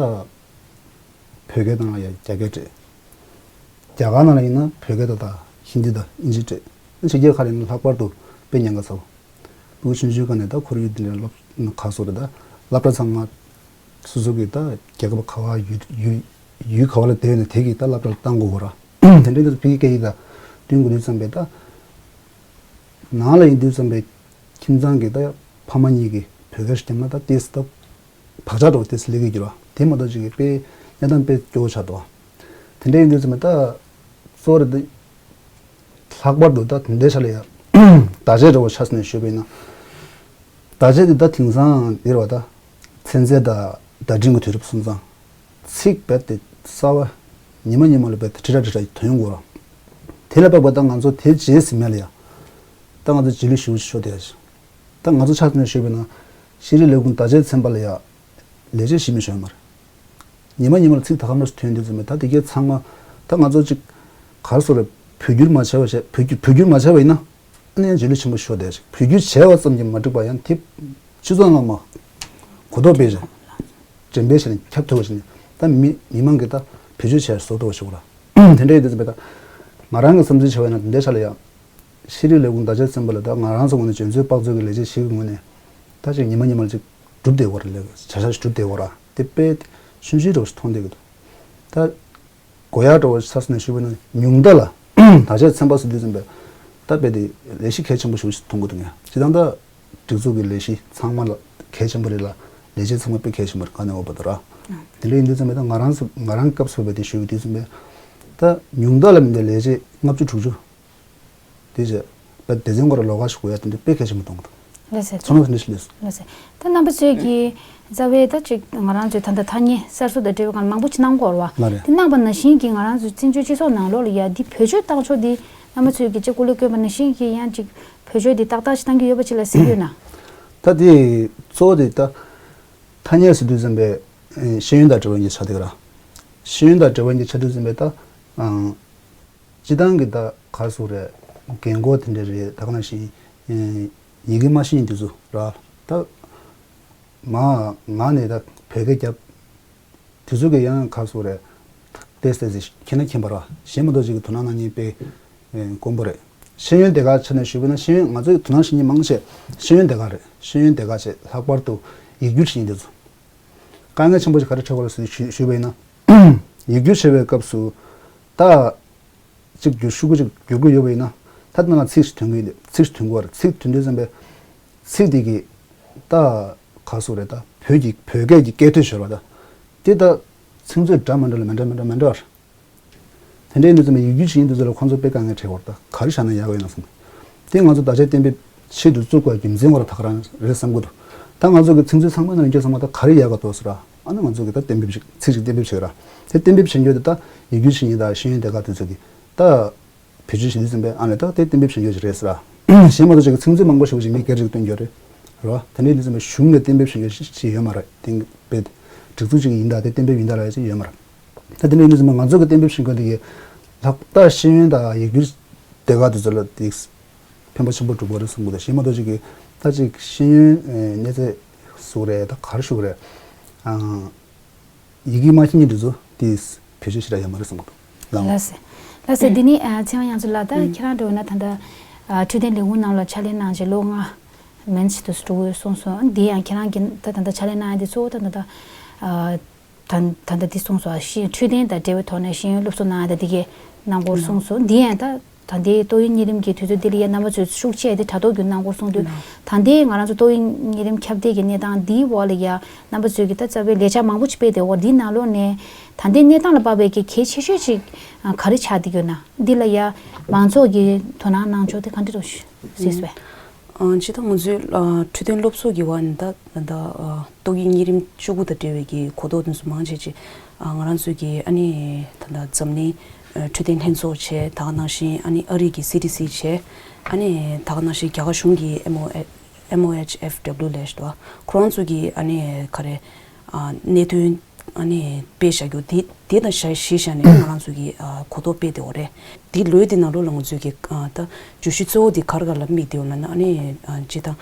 བོད་སྐད་དང་ཡ་རྒྱ་སྐད་བྲིས། རྒྱ་གར་ནང་ལ་ཡིན་ན་བོད་སྐད་དང་ད་ཧིན་དི་དང་ཨིན་ཇི་བྲིས། ཕྱི་རྒྱལ་ཁག་ལ་ཡིན་ན་ལྷག་པར་དུ་དཔེ་ཉེན་ཁ་ཚ་བོ། ཕྲུ་གུ་ཆུང་ཆུང་སྒང་ནས་ད་ཁོར་ཡུག་འདི་འདྲའི་སློབ་ཁག་སོགས་རེད། ད་སློབ་གྲྭ་ཚང་མ་སོ་སོ་གི་ད་རྒྱལ་ཁབ་ག་བ་ཡུལ་ཡུལ་ཡུལ་ག་བ་ལ་བསྡད་ཡོད་ན་དེ་གི་ད་སློབ་གྲྭ་ལ་བཏང་དགོས་གོ་ར། དེ་འདྲའི་ད་ཕ་གི་སྐད་ཡིག་ད་བསྟུན་དགོས་དུས་ཙམ་པས་ད་ནང་ལ་ཡིན་དུས་ཙམ་པས་ཁྱིམ་ཚང་གི་ད་ཕ་མ་གཉིས་ཀྱིས་བོད་སྐད་ཞིག་བརྒྱབ་ན་ད་ཏོག་ཙམ་ད་བག་ཆགས་འདྲ་བོ་ཏོག་ཙམ་སླེབས་ཀྱི་འགྱུར་བ། དེ་མ་གཏོགས་ཅིག་གི་དཔེ་གནས་སྟངས་དཔེ་སྐྱོ་བོ་ཆགས་འདུག་དེ་འདྲ་ཡིན་དུས་ཙམ་པས་ད་གཙོ་བོ་རེད་ད། ལྷག་པར་དུ་ད་དེ་འདྲའི་ཆ་ལ་ཡ། བརྡ་ཆད་འདྲ་བོ་ཆ་ནས་ཞུས་པ་ཡིན་ན། བརྡ་ཆད་འདི་ད་དེང་སང་འདིར་བ་ད། ཚན་རྩལ་དང་བརྡ་འཕྲིན་གྱི་དུས་རབས་སོང་ཙང་། ཚིག་རྦད་དེ་གསར་བ། ཉི་མ་ཉི་མ་ལ་རྦད་དེ་ཁྲི་ཕྲག་ཁྲི་ཕྲག་ཐོན་ཡོང་གི་ཡོད་རེད། དེ་ལ་དཔག་པ་ད་ང་ཚོ་དེ་རྗེས་ཟིན་མེད་ལ་ཡ། ད་ང་ཚོ་རྗེས་ལུས་ཞེ་པོ་ཞིག་ཤོར་བསྡད་ཡ་ཞིག་ད་ང་ཚོ་ཆ་ནས་ཞུས་པ་ཡིན་ན། ཤེས་རིག་ལས་ཁུངས་བརྡ་ཆད་ཚན་པ་ལ་ཡ། ལས་བྱེད་ཞིག་མི་ཤོར་མ་རེད། ཉི་མ་ཉི་མ་ལ་ཚིག་ད་ག་མ་ཐོན་དུས་ཙམ་པ་ད་དེ་གའི་ཚང་མ་ད་ང་ཚོ་ཅིག་ག་རེ་ཟེར་རེད། བོད་བསྒྱུར་མ་བྱས་པ་བྱས་བོད་བསྒྱུར་བོད་བསྒྱུར་མ་བྱས་པ་ཡིན་ན་ཨ་ནི་ཡང་རྗེས་ལུས་ཆེན་པོ་ཤོར་བསྡད་ཅིག་བོད་བསྒྱུར་བྱས་པ་ཙམ་གྱིས་མ་འགྲིག་པ་ཡང་དེ་སྤྱི་ཚོགས་ནང་མ་ གོ་རྟོགས་སྤེལ་བྱས། འགྲེམས་སྤེལ་བྱས་ནས་ཁྱབ་ཐུབ་པ་བྱས་ནས་ད་མི་མི་མང་གིས་ད་བེད་སྤྱོད་བྱས་བཟོ་ཐུབ་པ་བྱེད་དགོས་ར། དེ་འདྲ་ཡིན་དུས་ཙམ་པས་ད་ང་རང་གི་བསམ་ཚུལ་བྱས་པ་ཡིན་ན་དེ་འདྲའི་ཆ་ལ་ཡང་། ཤེས་རིག་ལས་ཁུངས་བརྡ་ཆད་ཚན་པ་ལ་ད་ང་རང་ཚོ་ངོས་ནས་འཇོན་ཚོད་དཔག་ཚོད་ཀྱི་ལས་བྱེད་ཞིག་གི་ངོས་ནས་ད་ཅིག་ཉི་མ་ཉི་མ་ལ་ཅིག་སྒྲུབ་བསྡད་ཡོད་རེད། ལས་བྱ་བཞག་ཞིག་སྒྲུབ་བསྡད་ཡོད་རེད། དེ་དཔེ་ཆུང་ཆུང་འདྲ་བོ་ཞིག་མཐོང་བསྡད་ཀྱི་འདུག་ད་གོ་ཡག་འདྲ་བོ་ཆ་བཞག་ནས་ཞུས་པ་ཡིན་ན་ཉུང་མཐའ་ལ་བརྡ་ཆད་ཚན་པ་ཟེར་དུས་ཙམ་པས་ད་དཔེ་དེ་ལས་གཞི་གལ་ཆེན་པོ་ཞིག་མཐོང་གི་འདུག་ངས་སྤྱིར་བཏང་ད་སྒྲིག་འཛུགས་ཀྱི་ལས་གཞི་ཚང་མ་ལ་གལ་ཆེན་པོ་རེད་ལ་ལས་བྱེད་ཚང་མ་དཔེ་གལ་ཆེན་པོ་རེད། ག་ནས་འོ་བ་དོ་ར། དེ་འདྲ་ཡིན་དུས་ཙམ་པས་ད་ང་རང་ཚོ་ང་རང་སྐབས་སུ་བབས་པའི་དེ་ཞུ་གི་དུས་ཙམ་པས་ད་ཉུང་མཐའ་ལ་མི་འདྲ་ལས་བྱེད་ལྔ་བཅུ་དྲུག་ཅུ། དེ་བྱས་པ་སྡེ་ཚན་སྐོར་ལ་ལོགས་ཀ་ཞིག་དགོས་ཡ་དེ་འདྲ་དཔེ་གལ་ཆེན་པོ་མཐོང་གི་འདུག་ལགས་སེ། ཚོར་སྣང་དེ་འདྲ་ཞིག་སླེབས་སོང་། ལགས་སེ། ད་རྣམ་པ་ཚོས་ཀྱིས་རྩ་བའི་ད་ཅིག་ང་རང་ཚོའི་ད་ལྟ་ཐ་སྙད་གསར་བཟོ་དང་འབྲེལ་བའི་སྒང་ལ་མང་པོ་ཅིག་གནང་གི་ཡོད་རེད་བ། ལགས་རེད། དེ་གནང་པ་ནང་བཞིན་གྱིས་ང་རང་ཚོའི་བཙན་བྱོལ་སྤྱི་ཚོགས་ནང་ལོགས་ལ་ཡ་འདི་བེད་སྤྱོད་བཏང་ཕྱོགས་འདི་རྣམ་པ་ཚོས་ཀྱིས་ཅིག་སྐུ་ལས་བསྐོས་པ་ནང་བཞིན་གྱིས་ཡང་ཅིག་བེད་སྤྱོད་འདི་ཏག་ཏག་ཅིག་བཏང་གི་ཡོད་པ་ཅིག་ལ་གཟིགས་ཡོད་ན། ད་དེ་གཙོ་བོ་དེ་ད་ཐ་སྙད་ཟེར་དུས་ཙམ་པའི་ཤེས་ཡོན་དང་འབྲེལ་བ་ཡིན་ཆགས་འདུག་ར། ཤེས་ཡོན་དང་འབྲེལ་བ་ཡིན་ཆགས་དུས་ཙམ་པའི་ད། སྤྱི་བཏང་གི་ད་ག་རེ་ཟེར་དགོས་རེད། འགན་ཁུར་དེ་འདྲ་རེད། ད་ག་ནང་བཞིན་ཡི་གེ་མ་ཤེས་མཁན་དེ་ཚོ་ར། ད་མ་ངག་ནས་ད་བོད་སྐད་རྒྱབ་དེ་ཚོ་གི་ཡང་ག་རེ་ཟེར་དགོས་རེད། ཏོག་ཙམ་ཏོག་ཙམ་མཁྱེན་ན་མཁྱེན་པ་ར། གཞན་མ་གཏོགས་ཅིག་གི་དོ་སྣང་གནང་མཁན་དཔེ་དཀོན་པོ་རེད། ཤེས་ཡོན་སྡེ་ཁག་ཆ་ནས་ཞུས་པ་ན་ཤེས་ཡོན་ང་ཚོས་དོ་སྣང་བྱེད་མཁན་མང་ཆེ་ཤེས་ཡོན་སྡེ་ཁག་རེད། ཤེས་ཡོན་སྡེ་ཁག་བྱས་ལྷག་པར་དུ་ཡིག་སྒྱུར་བྱེད་མཁན་དེ་ཚོ། དཀའ་ངལ་ཆེན་པོ་ཞིག་ག་རེ་འཕྲད་ཀྱི་ཡོད་རེད་ཟེར་ཞུས་པ་ཡིན་ན། ཡིག་སྒྱུར་བྱེད་པའི་སྐབས་སུ་ད། གཅིག་བསྒྱུར་ཤོག་གུ་གཅིག་བསྒྱུར་དགོས་ཡོད་པ་ཡིན་ན། ད་ནང་ཚིག་ཞིག་ཐོན་གྱི་ཡིན། ཚིག་ཞིག་ཐོན་དགོས་རེད། ཚིག་ཐོན་དུས་ཙམ་པའི་ཚིག་དེ་གི་ད་ག་རེ་ཟེར་དགོས་རེད། ད་བོད་ཀྱི་བོད་སྐད་ཀྱི་སྐད་དོད་ཤོར་བ་ད། དེ་ད་ཚིག་མཛོད་འདྲ་མི་འདྲ་ལ་མི་འདྲ་མི་འདྲ་མི་འདྲ་བ་རེད། དེ་འདྲ་ཡིན་དུས་ཙམ་པའི་ཡིག་སྒྱུར་བྱེད་ཡིན་དུས་ཙམ་ལ་ཁོང་ཚོ་དཔེ་དཀའ་ངལ་འཕྲད་ཀྱི་ཡོད་རེད། ད་ག་རེ་བཞག་ན་ཡག་གི་ཡོད་ན་བསམ། དེ་ང་ཚོ་བརྡ་ཆད་གཏན་འབེབས་ཆེད་དུ་བཙུགས་པ་རྒྱུ་མཚན་ཁོ་རང་ད་ག་རང་རེད་བསམ་གྱི་འདུག་ད་ང་ཚོ་གི་ཚིག་མཛོད་ཚང་མ་ནང་ཡིན་རྒྱུ་ཚང་མ་ད་ག་རེ་ཡག་ག་འདུག་ཟེར་ར། ཨ་ནི་ང་ཚོ་གི་ད་གཏན་འབེབས་ཤིག་ཚིག་ཅིག་གཏན་འབེབས་བྱེད་ར། དེ་གཏན་འབེབས་བྱེད་རྒྱུ་དེ་ད་ཡིག་སྒྱུར་བྱེད་མཁན་དང་ཤེས་ཡོན་སྡེ་ཁག་དེ་ཚོ་གི་ད་བེད་སྤྱོད་བྱེད་དུས་ཙམ་པས་ཨ་ནི་ད་དེ་གཏན་འབེབས་བྱེད་རྒྱུ་ཞིག་རེད་ཟེར་ར། གཞན་མ་གཏོགས་ཅིག་གི་ཚིག་མཛོད་མང་པོ་ཞེ་པོ་ཅིག་མི་སྒེར་ཅིག་བཏོན་རྒྱུ་རེད། རེད་བ། དེ་འདྲ་ཡིན་དུས་ཙམ་པས་གཞུང་ནས་གཏན་འབེབས་བྱེད་རྒྱུ་ཞིག་ཡོད་མ་རེད། གཏན་འབེབས་སྒྲིག་འཛུགས་ཅིག་ཡིན་ད་དེ་གཏན་འབེབས་ཡིན་ད་ལ་ཅིག་ཡོད་མ་རེད། ད་དེ་འདྲ་ཡིན་དུས་ཙམ་པ་ང་ཚོ་གི་གཏན་འབེབས་བྱེད་མཁན་དེ་གི་ལྷག་ད་ཤེས་ཡོན་དང་ཡིག་སྒྱུར་སྡེ་ཁག་དེ་ཚོ་ལ་དེ་ཕན་པ་ཆེན་པོ་འགྲོ་གི་རེད་བསམ་གི་འདུག་གཞན་མ་གཏོགས་ཅིག་གི་ད་ཅིག་ཤེས་ཡོན་གནས་ཚད་སུ་རེད། ད་ག་རེ་ཞུ་གི་རེད། ཡི་གེ་མ་ཤེས་མཁན་དེ་ཚོ་དེ་བེད་སྤྱོད་ཞེ་དྲག་ཡོད་མ་རེད་བསམ་གི་འདུག་ལགས་འོང་། ལགས་སེ། ལགས་སེ། འདི་ནི་ཨ་ཚེ་དབང་དབྱངས་མཚོ་ལགས། ད་ཁྱེད་རང་འདྲ་བོ་ན་ད་ལྟ་ཨ་འཕྲོད་བསྟེན་ལས་ཁུངས་ནང་ལ་ཕྱག་ལས་གནང་བྱས་ལོ་ལྔ་མན་ཞིག་ཏུ་འགྲོ་དགོས་གསུངས་སོང་། འདི་ཡང་ཁྱེད་རང་གིས་ད་ད་ལྟ་ཕྱག་ལས་གནང་ཡ་འདི་གཙོ་བོ་ད་ད་ལྟ་ཨ་ད་ད་ལྟ་འདི་གསུངས་སོང་། ཤེས་འཕྲོད་བསྟེན་དང་འབྲེལ་བའི་ཐོག་ནས་ཤེས་ཡོན་སློབ་གསོ་གནང་ཡ་ད་འདི་གའི་གནང་སྐོར་གསུངས་སོང་། འདི་ཡང་ད་ད་ལྟའི་ཏོག་དབྱིབས་གཉན་རིམས་ཀྱི་དུས་ཚོད་འདི་ལ་ཡ་རྣམ་པ་ཚོས་ཤུགས་ཆེ་དེ་དྲ་ཐོག་བརྒྱུད་གནང་སྐོར་གསུངས་དུས། ད་ལྟའི་ང་རང་ཚོ་ཏོག་དབྱིབས་གཉན་རིམས་ཁྱབ་གདལ་གྱི་གནས་སྟངས་འདིའི་འོག་ལ་ཡ་རྣམ་པ་ཚོས་ཀྱི་ད་རྩ་བའི་ལས་འཆར་མང་པོ་ཅིག་སྤེལ་ཏེ་འོ་འདིའི་ནང་ལོགས་ནས་ད་ལྟའི་གནས་སྟངས་ལ་དཔག་པའི་གི་གལ་ཆེ་ཤོས་ཅིག་ག་རེ་ཆགས་བསྡད་ཡོད་ན། འདི་ལ་ཡ་མང་ཚོགས་ཀྱིས་དོ་སྣང་གནང་ཕྱོགས་དེ་ག་འདྲ་འདྲ་ཞིག་གཟིགས་པས། ཨ་སྤྱིར་བཏང་ང་ཚོའི་ཨ་འཕྲོད་བསྟེན་སློབ་གསོ་གི་འོག་ནས་ད་ད་ལྟ་ཨ་ཏོག་དབྱིབས་གཉན་རིམས་བཅུ་དགུ་དང་འབྲེལ་བའི་གི་གོ་རྟོགས་དེ་ཚོ་མང་ཆེ་ཆེ་ཨ་ང་རང་ཚོའི་གི་ཨ་ནི་ད་ལྟ་འཛམ་གླིང་ཨ་འཕྲོད་བསྟེན་ལྷན་ཚོགས་བྱས། ད་ག་ནང་བཞིན་ཨ་ནི་ཨ་རི་གི་སི་ཌི་སི་བྱས། ཨ་ནི་ད་ག་ནང་བཞིན་རྒྱ་གར་གཞུང་གི་ཨེམ་ཨོ་ཨེ་ཨེམ་ཨོ་ཨེཆ་ཨེཕ་ཌབ་ལིའུ་ལབ་ཞིག་འདུག་ཁོ་རང་ཚོ་གི་ཨ་ནི་ག་རེ་ཨ་གནད་དོན་ཨ་ནི་སྤེལ་བཞག་རྒྱུ་དེ་དེ་དང་གཞི་བཞག་ནས་ང་རང་ཚོ་གི་ཨ་གོ་རྟོགས་སྤེལ་བསྡད་ཡོད་རེད། དེ་ལོ་དེ་ནང་ལོགས་ལ་ང་ཚོས་ཀྱི་ཨ་ད་བརྗོད་གཞི་གཙོ་བོ་དེ་ག་རེ་ག་ལ་དམིགས་བསྡད་ཡོད་ལབ་ན། ཨ་ནི་ཨ་སྤྱིར་བཏང་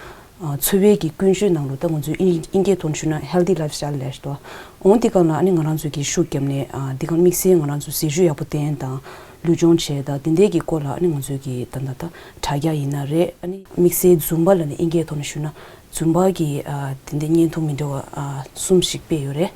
ཨ་འཚོ་བའི་གི་ཀུན་སྤྱོད་ནང་ལོགས་ད་ང་ཚོས་ཨིན་ཨིན་སྐད་ཐོག་ནས་ཞུས་ན་ཧེལ་ཐི་ལའིཕ་སི་ཊའིལ་ལབ་ཞིག་འདུག་འོང་དེ་ག་ལ་ཨ་ནི་ང་རང་ཚོས་ཀྱི་ཤུགས་བརྒྱབ་ནས་ཨ་དེ་ག་དམིགས་བསལ་ང་རང་ཚོ་ཟས་བཅུད་ཡག་པོ་བསྟེན་དང་། ལུས་སྦྱོང་བྱས་དང་དེ་འདྲའི་གི་སྐོར་ལ་ཨ་ནི་ང་ཚོས་ཀྱི་ད་ད་ད་དྲ་རྒྱ་ཡིན་ན་རེད། ཨ་ནི་དམིགས་བསལ་ཛུམ་པ་ལབ་ནས་ཨིན་སྐད་ཐོག་ནས་ཞུས་ན། ཛུམ་པ་གི་ཨ་དེ་འདྲའི་བརྙན་ཐུང་མི་འདྲ་བ་ཨ་གསུམ་ཞིག་སྤེལ་ཡོད་རེད།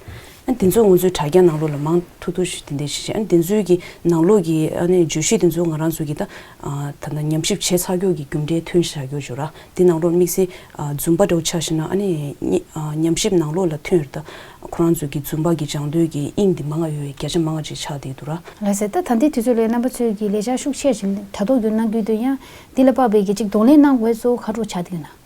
ཨ་ནི་དེ་ཚོ་ང་ཚོའི་དྲ་རྒྱ་ནང་ལོགས་ལ་མང་ཐུག་ཐུག་ཞིག་དེ་འདྲའི་ཞིག་བྱས། ཨ་ནི་དེ་ཚོའི་གི་ནང་ལོགས་ཀྱི་ཨ་ནི་བརྗོད་གཞི་དེ་ཚོ་ང་རང་ཚོ་གི་ད་ཨ་ད་ད་ཉམས་ཞིབ་བྱས་ཚར་རྒྱུ་གི་རྒྱུ་འབྲས་ཐོན་བཞག་རྒྱུ་ཅིག་ཡོད་ར། དེ་ནང་ལོགས་དམིགས་བསལ་ཨ་ཛུམ་པ་འདྲ་བོ་ཆ་བཞག་ན་ཨ་ནི་ཉི་ཨ་ཉམས་ཞིབ་ནང་ལོགས་ལ་ཐོན་ཡོད་རེད། ད་ཁོ་རང་ཚོ་གི་ཛུམ་པ་གི་སྦྱང་འདོད་ཀྱི་དབྱིངས་དེ་མང་ང་ཡོད་པའི་བརྒྱ་ཆ་མང་ང་ཅིག་ཆགས་བསྡད་འདུག་ར། ལགས་སེ། ད་ད་ལྟའི་དུས་ཚོད་ལ་རྣམ་པ་ཚོས་ཀྱི་ལས་འཆར་ཤུགས་ཆེ་ཞིག་དྲ་ཐོག་བརྒྱུད་གནང་གི་འདུག་ཡང་འདི་ལ་དཔག་པའི་གི་ཅིག་གདོང་ལེན་གནང་དགོས་གཙོ་བོ་ག་རེ་ཆགས་བསྡད་ཡོད་ན།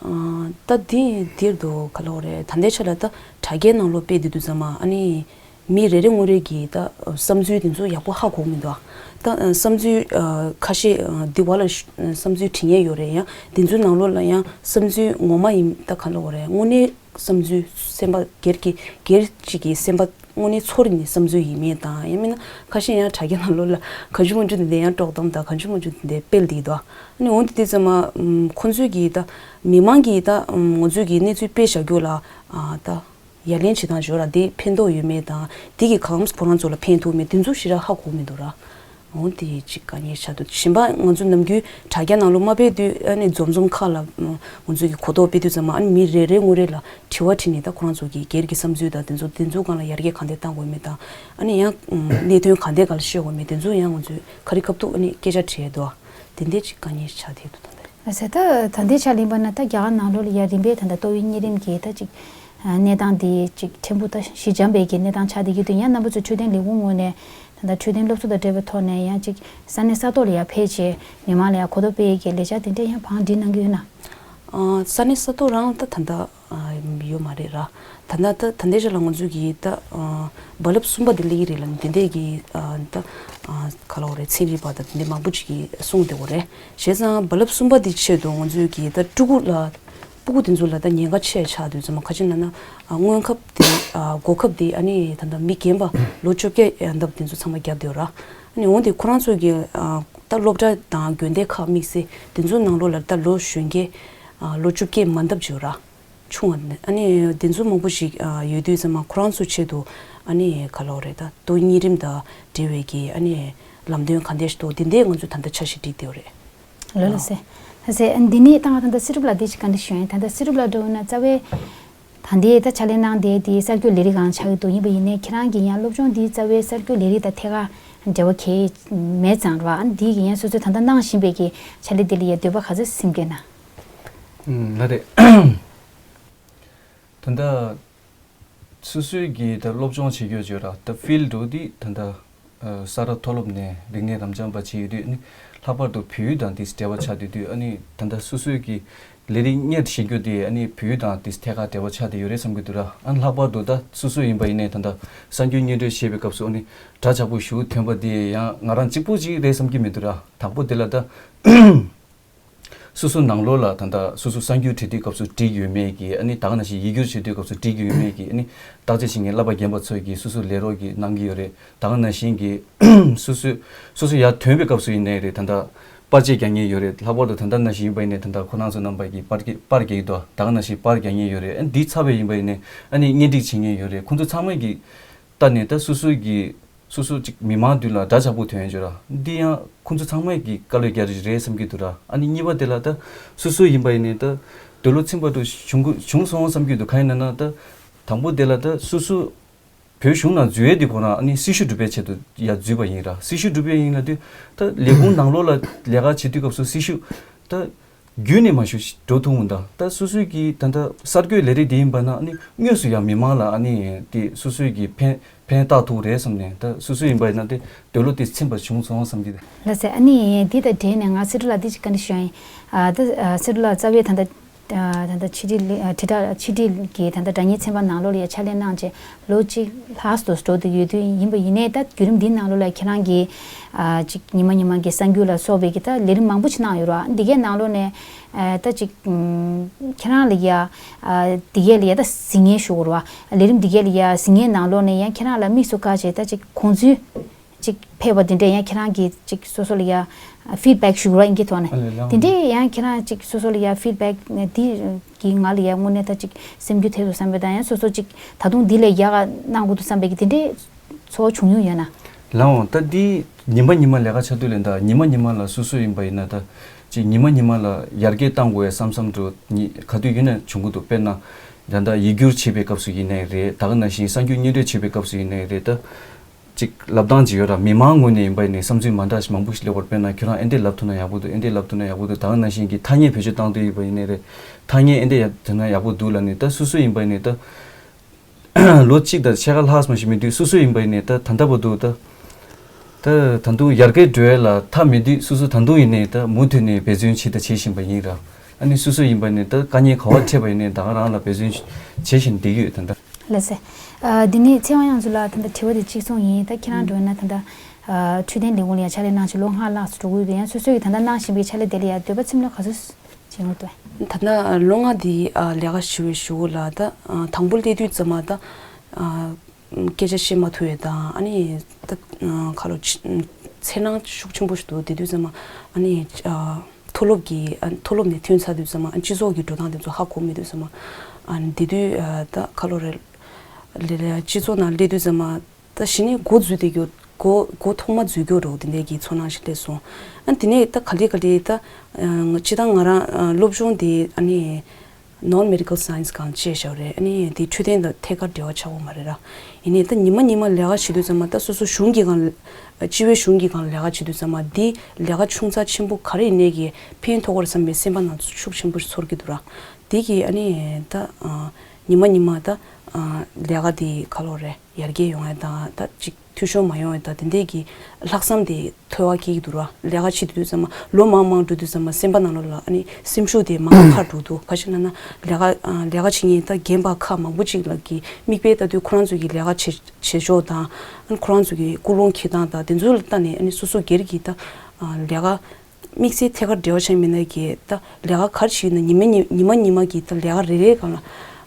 ཨ་ད་འདི་འདིར་དུ་ག་ལབ་དགོས་རེད། ད་ལྟའི་ཆ་ལ་ད་དྲ་རྒྱའི་ནང་ལོགས་སྤེལ་བསྡད་དུས་ཙམ་པ་ཨ་ནི་མི་རེ་རེ་ངོ་རེ་གི་ད་བསམ་ཚུལ་དེ་ཚོ་ཡག་པོ་ཧ་གོ་མི་འདུག་ད་བསམ་ཚུལ་ཨ་ཁ་ཤས་ཨ་འདི་བ་ལ་ཤ་བསམ་ཚུལ་བྲིས་མཁན་ཡོད་རེད། ཡང་དེ་ཚོའི་ནང་ལོགས་ལ་ཡང་བསམ་ཚུལ་ངོ་མ་ཡིན་ད་ག་ལབ་དགོས་རེད། དངོས་གནས་ བསམ་ཚུལ་སེམས་པ་སྒེར་གྱི་སྒེར་གཅིག་གི་སེམས་པ་དངོས་གནས་ཚོར་ནས་བསམ་ཚུལ་ཡིན་མིན་དང་ཡང་མིན་ན་ཁ་ཤས་ཡང་དྲ་རྒྱ་ནང་ལོགས་ལ་གང་བྱུང་མང་བྱུང་དེ་འདྲ་ཡང་དཀྲོག་གཏམ་དང་གང་བྱུང་མང་བྱུང་དེ་འདྲ་སྤེལ་བསྡད་འདུག་ཨ་ནི་འོན་ཏེ་དེ་ཙམ་མ་ཁོང་ཚོས་ཀྱིས་ད་མི་མང་གིས་ད་ང་ཚོས་ཀྱི་གནས་ཚུལ་སྤེལ་བཞག་རྒྱུ་ལ་ད། ཡ་ལན་བྱེད་སྟངས་བྱོས་ར་འདི་ཕན་ཐོགས་ཡོད་མེད་དང་འདི་གི་གང་ཁོ་རང་ཚོ་ལ་ཕན་ཐོགས་མེད་དེ་ཚོ་ཞེ་དྲག་ཧ་གོ་མི་འདུག་ར། འོ་དེ་ཅིག་དཀའ་ངལ་ཆགས་འདུག་གཞན་པ་ང་ཚོ་ནམ་རྒྱུན་དྲ་རྒྱ་ནང་ལོགས་མ་སྤེལ་དུས་ཨ་ནི་འཛོམས་འཛོམས་ཁག་ལ་ང་ཚོ་གི་གོ་རྟོགས་སྤེལ་དུས་ཙམ་ཨ་ནི་མི་རེ་རེ་ངོ་རེ་ལ་དྲི་བ་དྲིས་ནས་ད་ཁོ་རང་ཚོ་གི་སྒེར་གྱི་བསམ་ཚུལ་དང་དེ་ཚོ་དེ་ཚོ་སྒང་ལ་ཡར་རྒྱས་གང་འདྲ་གཏང་དགོས་མེད་དང་ཨ་ནི་ཡང་གནད་དོན་གང་འདྲ་སྒང་ལ་ཤོད་དགོས་མེད་དེ་ཚོ་ཡང་ང་ཚོས་ཁ་རི་ཁ་ཐུག་ཨ་ནི་སྐད་ཆ་དྲིས་འདུག་དེ་འདྲ་ཅིག་དཀའ་ངལ་ཆགས་བསྡད་འདུག་ད་ལྟ། ཟེར་ད་ད་ལྟའི་ཆ་ལ་ཡིན་པ་ན་ད་རྒྱ་གར་ནང་ལོགས་ལ་ཡ་རིམ་པས་ད་ལྟ་ཏོག་དབྱིབས་གཉན་རིམས་ཀྱི་ད་ཅིག་གནས་སྟངས་འདི་ཅིག་ཕྲན་བུ་ད་ཞི་འཇམ་པའི་གི་གནས་སྟངས་ཆགས་བསྡད་ཀྱི་འདུག་ཡང་རྣམ་པ་ཚོ་འཕྲོད་བསྟེན་ལས་ཁུངས་ངོས་ནས་ད་ལྟ་འཕྲོད་བསྟེན་སློབ་གསོ་དང་འབྲེལ་བའི་ཐོག་ནས་ཡང་ཅིག་ས་གནས་ས་ཐོག་ལ་ཡ་ཕེབས་བྱས་མི་མང་ལ་ཡ་གོ་རྟོགས་སྤེལ་ཡས་ཀྱི་ལས་འཆར་དེ་འདྲས་ཡང་བང་སྒྲིག་གནང་གི་ཡོད་ན། ཨ་ས་གནས་ས་ཐོག་རང་ད་ད་ལྟ་ཨ་ཡོད་མ་རེད་ར། ད་ལྟ་ད་ད་ལྟའི་ཆ་ལ་ང་ཚོས་ཀྱི་ད་ཨ་རྦ་རླབས་གསུམ་པ་དེ་སླེབས་ཀྱི་རེད་ལབ་ནས་དེ་འདྲས་ཀྱི་ཨ་ད་ཨ་ག་ལབ་དགོས་རེད་ཚན་རིག་པ་དང་དེ་འདྲས་མང་པོ་ཅིག་གིས་གསུངས་བསྡད་ཡོད་རེད། བྱས་ཙང་རྦ་རླབས་གསུམ་པ་དེ་ཆེད་དུ་ང་ཚོས་ཀྱི་ད་ཕྲུ་གུ་ལ་ཕྲུ་གུ་དེ་ཚོ་ལ་ད་ཉེན་ཁ་ཆེ་ཆགས་དུས་ཙམ་ཁ་ཅིག་ན་ན་ཨ་སྔོན་ཁབ་དེ་ཨ་འགོག་ཁབ་དེ་ཨ་ནི་ད་ལྟ་མི་རྒན་པ་ལོ་བཅོ་བརྒྱད་ཡན་འདབ་དེ་ཚོ་ཚང་མ་བརྒྱབ་བསྡད་ཡོད་ར། ཨ་ནི་འོན་ཏེ་ཁོ་རང་ཚོ་གི་ཨ་ད་སློབ་གྲྭ་དང་དགོན་སྡེ་ཁག་དམིགས་བསལ་དེ་ཚོའི་ནང་ལོགས་ལ་ད་ལོ་གཞོན་སྐྱེས་ཨ་ལོ་བཅོ་བརྒྱད་མ་འདབ་ཅིག་ཡོད་ར། ཆུང་བ་ནི་ཨ་ནི་དེ་ཚོ་མང་པོ་ཞིག་ཨ་ཡོད་དུས་ཙམ་མ་ཁོ་རང་ཚོའི་ཆེད་དུ་ཨ་ནི་ག་ལབ་དགོས་རེད་ད་ཏོག་དབྱིབས་གཉན་རིམས་དང་འབྲེལ་བའི་གི་ཨ་ནི་ལམ་སྟོན་ག་འདྲས་ཤིག་འདུག་དེ་འདྲས་ང་ཚོས་ད་ལྟ་འཆར་གཞི་བསྒྲིགས་བསྡད་ཡོད་རེད། ལགས་ལགས་སེ། ལགས་སེ། འདི་ནས་ད་ང་ད་ལྟ་སྲིད་སྒྲུབ་ལགས་འདི་ཅིག་ག་འདྲ་ཞུ་ཡིན། ད་ལྟ་སྲིད་སྒྲུབ་ལགས་འདྲ་བོ་ན་རྩ་བའི་ད་འདི་ད་ཕྱག་ལས་གནང་བསྡད་དེ་གསར་འགོད་ལས་རིགས་སྒང་ཆགས་ཀྱི་འདུག་ཡིན་པ་ཡིན་ནའི་ཁྱེད་རང་གིས་ཡང་སློབ་སྦྱོང་འདི་རྩ་བའི་གསར་འགོད་ལས་རིགས་དང་ཐད་ཀར་འབྲེལ་བ་གང་ཡང་མེད་ཙང་ར། ཨ་ནི་འདི་གིས་ཡང་སོ་སོས་ད་ལྟ་གནང་བཞིན་པའི་གི་ཕྱག་ལས་འདི་ལ་ཡང་འདོད་པ་ག་ཚོད་སེམས་སྐྱེ་ན། ཨུམ་ལགས་རེད། ད་ལྟ་སོ་སོའི་གི་ད་སློབ་སྦྱོང་བྱེད་རྒྱུ་བརྗོད་ར་ད་ཕིལ་འགྲོ་དུས་ད་ལྟ་ཨ་ས་རཱ་མཐོ་སློབ་ནས་རིག་གནས་རབ་འབྱམས་པ་བྱེད་ཡོད་དུས་ནི་ལྷག་པར་དུ་བོད་ཡིག་དང་དེ་འབྲེལ་བ་ཆགས་བསྡད་དུས་ཨ་ནི་ད་ལྟ་སོ་སོའི་གི་ལས་རིགས་གཉེར་བྱེད་རྒྱུ་དེ་ཨ་ནི་བོད་ཡིག་དང་དེ་ཐད་ཀར་འབྲེལ་བ་ཆགས་བསྡད་ཡོད་རེད་བསམ་གྱི་འདུག་ར། ཨ་ནི་ལྷག་པར་དུ་ད་སོ་སོ་ཡིན་པ་ཡིན་ནའི་ད་ལྟ་གསར་འགྱུར་སྙན་སྒྲོན་བྱེད་པའི་སྐབས་སུ་ཨ་ནི་སྒྲ་ཆགས་པོ་ཞེ་པོ་ཐོན་པ་དེ་ཡང་ང་རང་གཅིག་པུ་ཅིག་རེད་བསམ་གྱི་མི་འདུག་ར། དང་པོ་དེ་ལ་ད། སོ་སོ་ནང་ལོགས་ལ་ད་ལྟ་སོ་སོ་གསར་འགྱུར་འབྲི་དུས་སྐབས་སུ་འགྲིག་ཡོད་མེད་ཀྱི་ཨ་ནི་ད་ག་ནང་བཞིན་ཡིག་སྒྱུར་བྱེད་དུས་སྐབས་སུ་འགྲིག་ཡོད་མེད་ཀྱི་ཨ་ནི་བརྟག་དཔྱད་བྱེད་མཁན་བསླབ་པ་རྒན་པ་ཚོས་ཀྱིས་སོ་སོ་ལས་རོགས་ཀྱིས་གནང་གི་ཡོད་རེད། ད་ག་ནང་བཞིན་གྱི་སོ་སོ་སོ་སོ་ཡར་ཐོན་པའི་སྐབས་སུ་ཡིན་ནའི་རེད་ད་ལྟ་པར་ཆས་རྒྱག་མཁན་ཡོད་རེད། ལྷག་པར་དུ་ད་ལྟ་ནང་བཞིན་ཡིན་པ་ཡིན་ནའི་ད་ལྟ་ཁོ་རང་ཚོ་རྣམ་པ་གིས་པར་རྒྱག་པར་རྒྱག་གི་འདུག་ད་ག་ནང་བཞིན་པར་རྒྱག་མཁན་ཡོད་རེད། ཨ་ནི་འདི་ཚར་བའི་ཡིན་པ་ཡིན་ནའི་ཨ་ནི་གཉེན་སྒྲིག་བྱེད་མཁན་ཡོད་རེད། ཁོང་ཚོ་ཚང་མ་གིས་ལྟ་ནས་ད་སོ་སོ་གི་སོ་སོ་ཅིག་མི་མང་མདུན་ལ་འདྲ་ཆགས་པོ་ཐོན་ཡོད་ར། འདི་ཡང་ཁོང་ཚོ་ཚང་མས་ཀྱི་དཀའ་ལས་རྒྱག་རེས་རེད་བསམ་གྱི་འདུག་ར། ཨ་ནི་གཉིས་པ་དེ་ལ་ད་སོ་སོ་ཡིན་པ་ཡིན་ནའི་ད་འདོད་བློ་ཚིམ་པ་འདྲ་བྱུང་གི་བྱུང་སོང་བསམ་གྱི་འདུག་གང་ཡིན་ན་ན་ད་དང་པོ་དེ་ལ་ད་སོ་སོ་བོད་གཞུང་ནང་འཛུལ་ཡས་དེ་ཁོ་རང་ཨ་ནི་སྲི་ཞུ་སྒྲུབ་པའི་ཆེད་དུ་ཡར་འཛུལ་བ་ཡིན་ར། སྲི་ཞུ་སྒྲུབ་ཡས་ཡིན་ལབ་དུས་ད་ལས་ཁུངས་ནང་ལོགས་ལ་ལས་ཀ་བྱེད་དུས་སྐབས་སུ་སྲི་ཞུ་ད། རྒྱུན་ནས་མ་ཞུ་ཞིག་འགྲོ་ཐུབ་འོང་ད། ད་སོ་སོའི་གི་ད་ལྟ་གསར་འགོད་ལས་རིགས་དེ་ཡིན་པ་ན་ཨ་ནི་དངོས་སུ་ཡང་མི་མང་ལ་ཨ་ནི་དེ་སོ་སོའི་གི་ཕན་ཕན་བཏགས་ཐུབ་རེད་བསམ་ནས་ད་སོ་སོ་ཡིན་པ་ཡིན་ན་དེ་འདོད་བློ་དེ་ཚིམ་པ་བྱུང་སོང་བསམ་གྱི། ལགས་སེ། ཨ་ནི་འདི་དང་འབྲེལ་ནས་ང་སྲིད་གྲོགས་ལགས་འདི་ཅིག་བཀའ་འདྲི་ཞུ་ཡ་ཡིན། ཨ་ད་ཨ་སྲིད་གྲོགས་ལགས་རྩ་བའི་ད་ལྟ་ཨ་ད་ལྟ་ཕྱི་དྲིལ་ཨ་དྲིལ་བསྒྲགས་ཕྱི་དྲིལ་གྱི་ད་ལྟ་སྒྲ་སྙན་ཚན་པ་ནང་ལོགས་ལ་ཡ་ཕྱག་ལས་གནང་བྱས། ལོ་གཅིག་ལྷག་ཏུ་འགྲོ་བསྡད་ཡོད་དུས་ཡིན་པ་ཡིན་ནའི་ད་བརྒྱུད་རིམ་འདིའི་ནང་ལོགས་ལ་ཁྱེད་རང་གིས་ཨ་ཅིག་ཉི་མ་ཉི་མ་གི་གསར་འགྱུར་ལ་སོགས་པའི་གི་ད་ལས་རིམ་མང་པོ་ཅིག་གནང་ཡོད་རེད་བ། འདི་གའི་ནང་ལོགས་ནས་ཨ་ད་ཅིག་ཨམ་ཁྱེད་རང་ལ་ཡ་ཨ་འདི་གའི་ལ་ཡ་ད་གཟིགས་མཁན་ཞུ་དགོས་རེད་བ། ལས་རིམ་འདི་གའི་ལ་ཡ་གཟིགས་མཁན་ནང་ལོགས་ནས་ཡང་ཁྱེད་རང་ལ་དམིགས་སུ་བཀར་བྱས་ད་ཅིག་དགོངས་ཚུལ་ཅིག་ཕེབས་པ་དེ་འདྲས་ཡང་ཁྱེད་རང་གིས་ཅིག་སོ་སོ་ལ་ཡ་ཕིཌ་བེག་ཞུ་ར་ཨིན་སྐད་ཐོག་ནས། ཨ་ལས་ལགས། དེ་འདྲས་ཡང་ཁྱེད་རང་ཅིག་སོ་སོ་ལ་ཡ་ཕིཌ་བེག་འདི་གིས་ང་ལ་ཡ་དངོས་གནས་ད་ཅིག་སེམས་འགུལ་ཐེབས་འདུག་བསམ་པའི་དང་ཡང་སོ་སོ་ཅིག་ད་དུང་འདི་ལས་ཡག་ག་གནང་དགོས་འདུག་བསམ་པའི་གི་དེ་འདྲས་ཚོར་བ་བྱུང་མྱོང་ཡོད་ན། ལགས་འོང་། ད་འདི་ཉི་མ་ཉི་མ་ལས་ཀ་བྱ་དུས་ལས་ད་ཉི་མ་ཉི་མ་ལ་སོ་སོ་ཡིན་པ་ཡིན་ན་ད་ཅིག་ཉི་མ་ཉི་མ་ལ་ཡར་རྒྱས་གཏང་དགོས་ཡ་བསམ་བསམ་འདྲ་ཉི་ག་དུས་ཡིན་ན་བྱུང་གི་འདུག་དཔེར་ན་ད་ལྟ་ཡིག་སྒྱུར་བྱེད་པའི་སྐབས་སུ་ཡིན་ནའི་རེད། ད་ག་ནང་བཞིན་གསར་འགྱུར་སྙན་སྒྲོན་བྱེད་པའི་སྐབས་སུ་ཡིན་ནའི་རེད། ད། ཅིག་ལབ་སྟངས་ཅིག་ཡོད་ར། མི་མང་ངོས་ནས་ཡིན་པ་ཡིན་ནའི་བསམ་ཚུལ་མ་འདྲ་ཞིག་མང་པོ་ཞིག་སླེབས་པར། དཔེར་ན་ཁྱོད་རང་ཨེ་འདྲས་ལབ་ཐུབ་ན་ཡག་པོ་འདུག་ཨེ་འདྲས་ལབ་ཐུབ་ན་ཡག་པོ་འདུག་ད་ག་ནང་བཞིན་གྱི་ཐ་སྙད་བེད་སྤྱོད་བཏང་དུས་ཡིན་པ་ཡིན་ནའི་རེད། ཐ་སྙད་ཨེ་འདྲས་ཡ་དེ་ན་ཡག་པོ་འདུག་ལབ་ནས་ད་སོ་སོ་ཡིན་པ་ཡིན་ནའི་ད་ལོ་གཅིག་དང་ཕྱེད་ཀ་ལྷག་ཙམ་ཞིག་མི་འདུག་སོ་སོ་ཡིན་པ་ཡིན་ནའི་ད་ད་ལྟ་བར་དུ་ད་ད་ད་དུང་ཡར་རྒྱས་འགྲོ་ཡ་ལ་མཐའ་མེད་དུས་སོ་སོ་ད་དུང་ཡིན་ནའི་ད་མུ་མཐུད་ནས་འབད་བརྩོན་བྱས་དང་བྱེད་བཞིན་པ་ཡིན་ར། ཨ་ནི་སོ་སོ་ཡིན་པ་ནི་ད་དཀའ་ངལ་ག་བ་འཕྲད་པ་ཡིན་ནའི་ད་ག་རང་ལ་འབད་བརྩོན་བྱེད་བཞིན་བསྡད་ཀྱི་ཡོད་ད་ལྟ། ལགས་སེ། ཨ་འདི་ནས་ཚེ་དབང་དབྱངས་མཚོ་ལགས་ད་ལྟ་དྲི་བ་དེ་གཅིག་སོང་ཡིན། ད་ཁྱེད་རང་འགྲོ་ན་ད་ལྟ་ཨ་འཕྲོད་བསྟེན་ལས་ཁུངས་ལ་ཡང་ཕྱག་ལས་གནང་བྱས་ལོ་ལྔ་ལྷག་ཙམ་འགྲོ་གི་ཡོད་པས། ཡང་སོ་སོ་ཡིས་ད་ལྟ་གནང་བཞིན་པའི་ཕྱག་ལས་དེ་ལ་ཡང་འདོད་པ་ཚིམ་ལོ་ག་ཚོད་ ཡོང་འདུག་ད་ལྟ་ལོ་ལྔ་འདི་ཨ་ལས་ཀ་བྱེད་པའི་གཞུག་གུ་ལ་ད་ཨ་དང་པོ་སླེབས་དུས་ཙམ་པ་ད་ཨ་སྐད་ཆ་བཤད་མ་ཐུབ་ཡས་དང་ཨ་ནི་ད་ཨ་ཁ་ལོ་ཕྱི་འཚེར་སྣང་ཤུགས་ཆེན་པོ་ཞིག་འདུག་དེ་དུས་ཙམ་པ་ཨ་ནི་ཨ་མཐོ་སློབ་ཀྱི་ཨ་མཐོ་སློབ་ནས་ཐོན་ཚར་དུས་ཙམ་པ་ཨ་སྤྱི་ཚོགས་ཀྱི་འགྲོ་སྟངས་དེ་ཚོ་ཧ་གོ་མེད་དུས་ཙམ་པ་ཨ་ནི་དེ་དུས་ཨ་ད་ཁ་ལོ་རེ་ལེ་ལེ་སྤྱི་ཚོགས་ནང་སླེབས་དུས་ཙམ་པ། ད་གཞི་ནས་འགོ་འཛུལ་བསྡད་རྒྱུ། འགོ་འགོ་ཐོག་མ་འཛུལ་རྒྱུ་རོ་དེ་འདྲའི་གི་ཚོར་སྣང་ཞིག་སླེབས་སོང་། ཨ་དེ་ནས་ད་ག་ལེ་ག་ལེ་ད་ཨ་སྤྱིར་བཏང་ང་རང་ཨ་སློབ་སྦྱོང་དེ་ཨ་ནི་non medical science སྒང་བྱས་བཞག་རེད། ཨ་ནི་དེ་འཕྲོད་བསྟེན་དང་ཐད་ཀར་འབྲེལ་བ་ཆགས་ཡོད་མ་རེད་ར། ཡིན་ནའི་ད་ཉི་མ་ཉི་མ་ལས་ཀ་བྱེད་དུས་ཙམ་པ་ད་སོ་སོ་གཞུང་གི་སྒང་སྤྱི་བའི་གཞུང་གི་སྒང་ལས་ཀ་བྱེད་དུས་ཙམ་པ་འདི་ལས་ཀ་ཆུང་ཙག་ཆེན་པོ་ག་རེ་ཡིན་ནའི་གི་ཕན་ཐོགས་ཀྱི་རེད་བསམ་པའི་སེམས་པ་ནང་ཤུགས་ཆེན་པོ་ཚོར་གྱི་འདུག་ར། དེ་གི་ཨ་ནི་ད་ཨ་ཉི་མ་ཉི་མ་ད་ཨ་ལས་ཀ་དེ་ག་ལོ་རེད། ཡར་རྒྱས་ཡོང་ཡ་དང་ད་ཅིག་འཐུས་ཤོར་མ་ཡོང་ཡ་དང་དེ་འདྲས་ཀྱི་ལྷག་བསམ་དེ་མཐོ་བ་སྐྱེ་གི་འདུག་ར། ལས་ཀ་བྱེད་དུས་ཙམ་པ་ལོ་མང་མང་འགྲོ་དུས་ཙམ་པ་སེམས་པ་ནང་ལོགས་ལ་ཨ་ནི་སེམས་ཤུགས་དེ་མང་པོ་ཁ་འགྲོ་འདུག་ག་ཞིག་ན་ན་ལས་ཀ་ཨ་ལས་ཀ་བྱེད་མཁན་ད་རྒན་པ་ཁག་མང་པོ་ཅིག་ལ་གི་མིག་དཔེ་ལྟ་དུས་ཁོ་རང་ཚོ་གི་ལས་ཀ་བྱེད་བྱེད་ཕྱོགས་དང་ཨ་ནི་ཁོ་རང་ཚོ་གི་ཀུན་སློང་འཁྱེར་སྟངས་དང་དེ་ཚོ་ལ་ལྟ་ནས་ཨ་ནི་སོ་སོ་སྒེར་གྱི་ད་ཨ་ལས་ཀ་དམིགས་བསལ་ཐད་ཀར་འབྲེལ་བ་བྱས་མེད་ན་གི་ད་ལས་ཀ་ག་རེ་བྱེད་ན་ཉི་མ་ཉི་ཉི་མ་ཉི་མ་གི་ད་ལས་ཀ་རེ་རེའི་སྒང་ལ་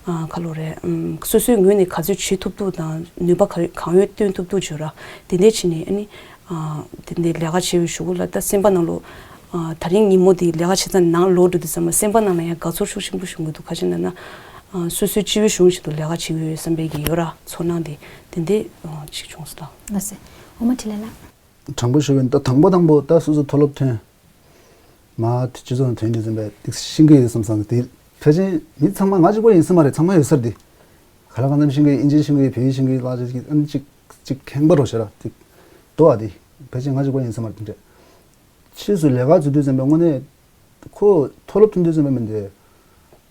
ཨ་ག་ལོ་རེད། ཨམ་སོ་སོའི་ངོས་ནས་ག་ཚོད་བྱེད་ཐུབ་ཐུབ་དང་ནུས་པ་ག་གང་ཡོད་བཏོན་ཐུབ་ཐུབ་བྱོས་ར། དེ་འདྲས་བྱས་ནས་ཨ་ནི་ཨ་དེ་འདྲས་ལས་ཀ་བྱེད་པའི་གཞུག་གུ་ལ་ད་སེམས་པ་ནང་ལོགས་ཨ་ད་རིང་ཉིན་མོ་དེ་ལས་ཀ་བྱེད་ཙང་ནང་ལོག་འགྲོ་དུས་ཙམ་པ་སེམས་པ་ནང་ལ་ཡང་དགའ་ཚོར་ཤུགས་ཆེན་པོ་བྱུང་གི་འདུག་ག་ཅི་ན་ན་ཨ་སོ་སོའི་སྤྱི་བའི་གཞུང་ཞིག་ཏུ་ལས་ཀ་བྱེད་ཀྱི་ཡོད་བསམ་པའི་གི་ཡོད་ར་ཚོར་སྣང་དེ་དེ་འདྲས་ཨ་ཅིག་བྱུང་སོང་ད། ལགས་སེ། འོ་མ་འཕྲིན་ལས་ལགས། དྲང་པོ་ཞུ་བ་ཡིན་ད་དང་པོ་དང་པོ་ད་སོ་སོ་མཐོ་སློབ་ཐོན། མ་དེ་སྤྱི་ཚོགས་ནང་ཐོན་དུས་ཙམ་པས་ཏིག་ཤེས་ཀྱི་ཡོད་བསམ་བསམ་དེ་ཕལ་ཆེར་མི་ཚང་མ་ང་གཅིག་པོ་ཡིན་ས་མ་རེད། ཚང་མ་ཡོད་ས་རེད་དེ། ག་ལ་གང་འཚམ་ཤེས་ཀྱི་ཡོད། ཨིན་ཇི་ཤེས་ཀྱི་ཡོད། བོད་ཡིག་ཤེས་ཀྱི་ཡོད། ལག་ཆ་ཅིག་ཨ་ནི་ཅིག་ཅིག་ཁེངས་པ་རོ་ཤེས་ར་ཅིག་དོ་ཨ་དེ་ཕལ་ཆེར་ང་གཅིག་པོ་ཡིན་ས་མ་རེད་དེ་འདྲ། ཕྱིས་སུ་ལས་ཀ་འཛུལ་དུས་ཙམ་པས་དངོས་གནས་ཁོ་མཐོ་སློབ་ཐོན་དུས་ཙམ་པས་མི་འདི་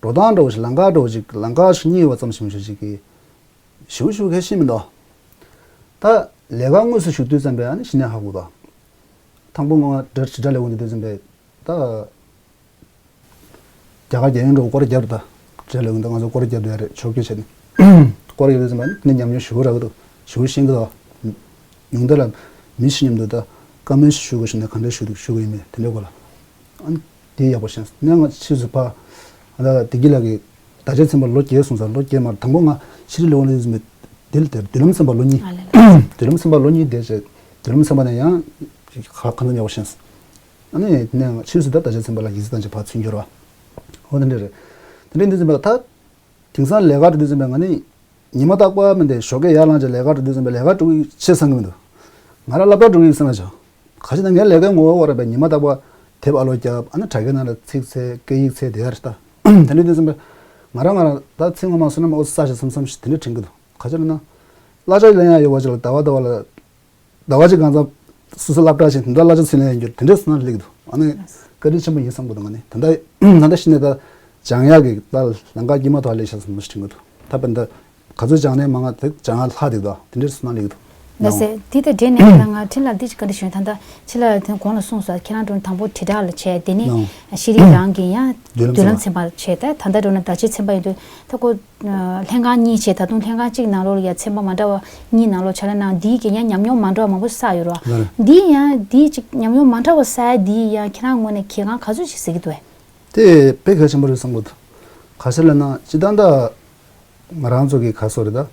འགྲོ་སྟངས་འདྲ་བོ་ཞིག་ལམ་ཁ་འདྲ་བོ་ཞིག་ལམ་ཁ་ཞིག་རྙེད་ཡོད་པ་ཙམ་ཞིག་མི་ཞུ་ཞིག་གིས། ཞུ་ཞུ་ཁ་ཤས་མི་འདུག་ད་ལས་ཀ་དངོས་སུ་ཞུགས་དུས་ཙམ་པས་ཨ་ནི་གཞི་ནས་ཧ་གོ་འདུག་དང་པོ་ང་དྲ་དྲིལ་བསྒྲགས་ལས་ཁུངས་དེ་དུས་ཙམ་པས་ད་རྒྱ་གར་རྒྱལ་ཡོངས་འགྲོ་སྐོར་རྒྱབ་ད་དྲིལ་བསྒྲགས་ལས་ཁུངས་ད་ང་ཚོ་སྐོར་རྒྱབ་དུས་རེད་ཕྱོགས་བསྐྱོད་བྱས་ནས་སྐོར་རྒྱབ་དུས་ཙམ་པ་ཨ་ནི་ཉམས་མྱོང་ཞུ་གི་རག་གི་འདུག་ཞུ་ཤེས་ཀྱི་འདུག་ཉུང་མཐའ་ལ་མི་ཞིག་མཉམ་དུ་ད་བཀའ་མོལ་ཞིག་ཞུ་དགོས་ཞུ་ནས་ག་འདྲ་ཞུ་འདུག་ཞུ་གི་ཡིན་མེད་དེ་འདྲའི་སྐོར་ལ། ཨ་ནི་དེ་ཡག་པོ་ཤེས་སོང་། ང་ཕྱིས་སུ་ཕ་ཨ་ད་བདེ་སྐྱིད་ལགས་ཀྱིས་ད་ཆ་ཚན་པ་ལོ་བརྒྱད་སོང་ཙང་ལོ་བརྒྱད་མར་དང་པོ་ང་ཕྱི་དྲིལ་ལས་ཁུངས་ལ་ཡོད་ཟིན་པའི་དེ་ལ་དེར་མདུན་ལམ་ཚན་པ་ལོ་གཉིས། ཨ་ལས་ལ། མདུན་ལམ་ཚན་པ་ལོ་གཉིས་བསྡད་བྱས་མདུན་ལམ་ཚན་པ་ནས་ཡང་ག་གང་འཚམ་ཡག་པོ་ཤེས་སོང་། ཨ་ནི་དེ་ནས་ཕྱིས་སུ་ད་ད་ཆ་ཚན་པ་ལ་ཡིག་ཚད་བཏང་བྱས་ཕར་ཚུར་འགྱུར་བ། འོ་དེ་འདྲ་རེད། དེ་འདྲ་ཡིན་དུས་ཙམ་པ་ད་དེང་སང་ལས་ཀ་འགྲོ་དུས་ཙམ་པ་ང་ནི་ཉི་མ་རྟག་པར་མི་འདི་ཞོགས་ཀས་ཡར་ལངས་བྱས་ལས་ཀ་འགྲོ་དུས་ཙམ་པ་ལས་ཀ་འགྲོ་གི་ཆེ་བསམ་གི་མི་འདུག་ང་རང་སློབ་གྲྭ་འགྲོ་གི་ཡིན་བསམ་ལ་བྱ། ག་ཅི་ན་ངའི་ལས་ཀའི་ངོ་བོ་བ་ར་བས་ཉི་མ་རྟག་པར་དེབ་ཨ་ལོ་རྒྱབ། ཨ་ནི་དྲ་རྒྱའི་ནང་ལ་ཚིག་འཚོལ་སྐད་ཡིག་འཚོལ་དེ་ཡར་ལྟ། དེ་འདྲ་དུས་ཙམ་པ་ང་རང་ང་རང་ད་ཚིག་ངོ་མ་བསོད་ནམས་ཨོ་ས་ཞེས་བསམ་བསམ་ཞིག་དེ་འདྲ་དྲན་གི་འདུག་ག་ཅི་ལ་ན། གླ་ཆ་ལེན་ཡ་ཡོད་བ་ཅིག་ལ་ཟླ་བ་ཟླ་བ་ལ། ཟླ་བ་གཅིག་གང་ཙམ་སོ་སོ་སློབ་གྲྭ་ཞིག་དེ་འདྲ་གླ་ཆ་ཚུར་ལེན་ཡ་འགྱུར་དེ་འདྲའི་སོང་ན་སླེབས་འདུག་ཨ་ནི་བཀའ་དྲིན་ཆེན་པོ་ཡིན་བསམ་གི་འདུག་ང་ནི་ད་ལྟ་ད་ལྟ་ཤི་ནས་ད་སྦྱང་ཡག་གི་ད་ལམ་ཁ་དཀྱིལ་མ་ཐོག་སླེབས་ཤག་བསམ་བློ་ཞིག་དྲན་གི་འདུག་ད་དཔེར་ན་ད་ག་ཚོད་སྦྱང་ནས་མང་ང་དེ་སྦྱང་ཡག་ལྷག་འདུག་ད་དེ་འདྲའི་སོང་ན་སླེབས་འདུག་ལགས་སེ། དེ་ལྟར་འདྲེས་ནས་ད་ང་འཕྲིན་ལ་འདི་ཅིག་བཀའ་འདྲི་ཞུ་ཡིན། ད་ལྟ་ཕྱི་ལ་དེ་གོང་ལ་གསུངས་སོང་། ཁྱེད་རང་དྲུང་དང་པོ་དྲིལ་བསྒྲགས་ལ་བྱས་དེ་ནས་ལགས་ཤེས་རིག་རང་གི་ཡང་མདུན་ལམ་མདུན་ལམ་ཚན་པ་བྱས། ད་ད་ལྟ་འགྲོ་ན་བརྡ་ཆད་ཚན་པ་ཡིན་དུས་ད་ཁོ། ལྷན་ཁང་གཉིས་བྱས། ད་དུང་ལྷན་ཁང་གཅིག་ནང་ལོགས་ལ་ཡ་ཚན་པ་མ་འདྲ་བ་གཉིས་ནང་ལོགས་ཕྱག་ལས་གནང་། འདིའི་གི་ཡང་ཉམས་མྱོང་མ་འདྲ་བ་མང་པོ་བསགས་ཡོད་རེད་བ། ལགས་རེད། འདིའི་ཡང་འདིའི་གཅིག་ཉམས་མྱོང་མ་འདྲ་བ་བསགས་ཡ་འདིའི་ཡང་ཁྱེད་རང་ངོས་ནས་གལ་འགངས་ག་ཚོད་ཅིག་གཟིགས་ཀྱི་འདུག་བས། དེ་དཔེ་གལ་ཆེན་པོ་རེད་བསམ་གྱི་འདུག་ག་ཚོད་ལབ་ན་སྤྱིར་བཏང་ད་ང་རང་ཚོ་གི་ག་སོ་རེད་ད།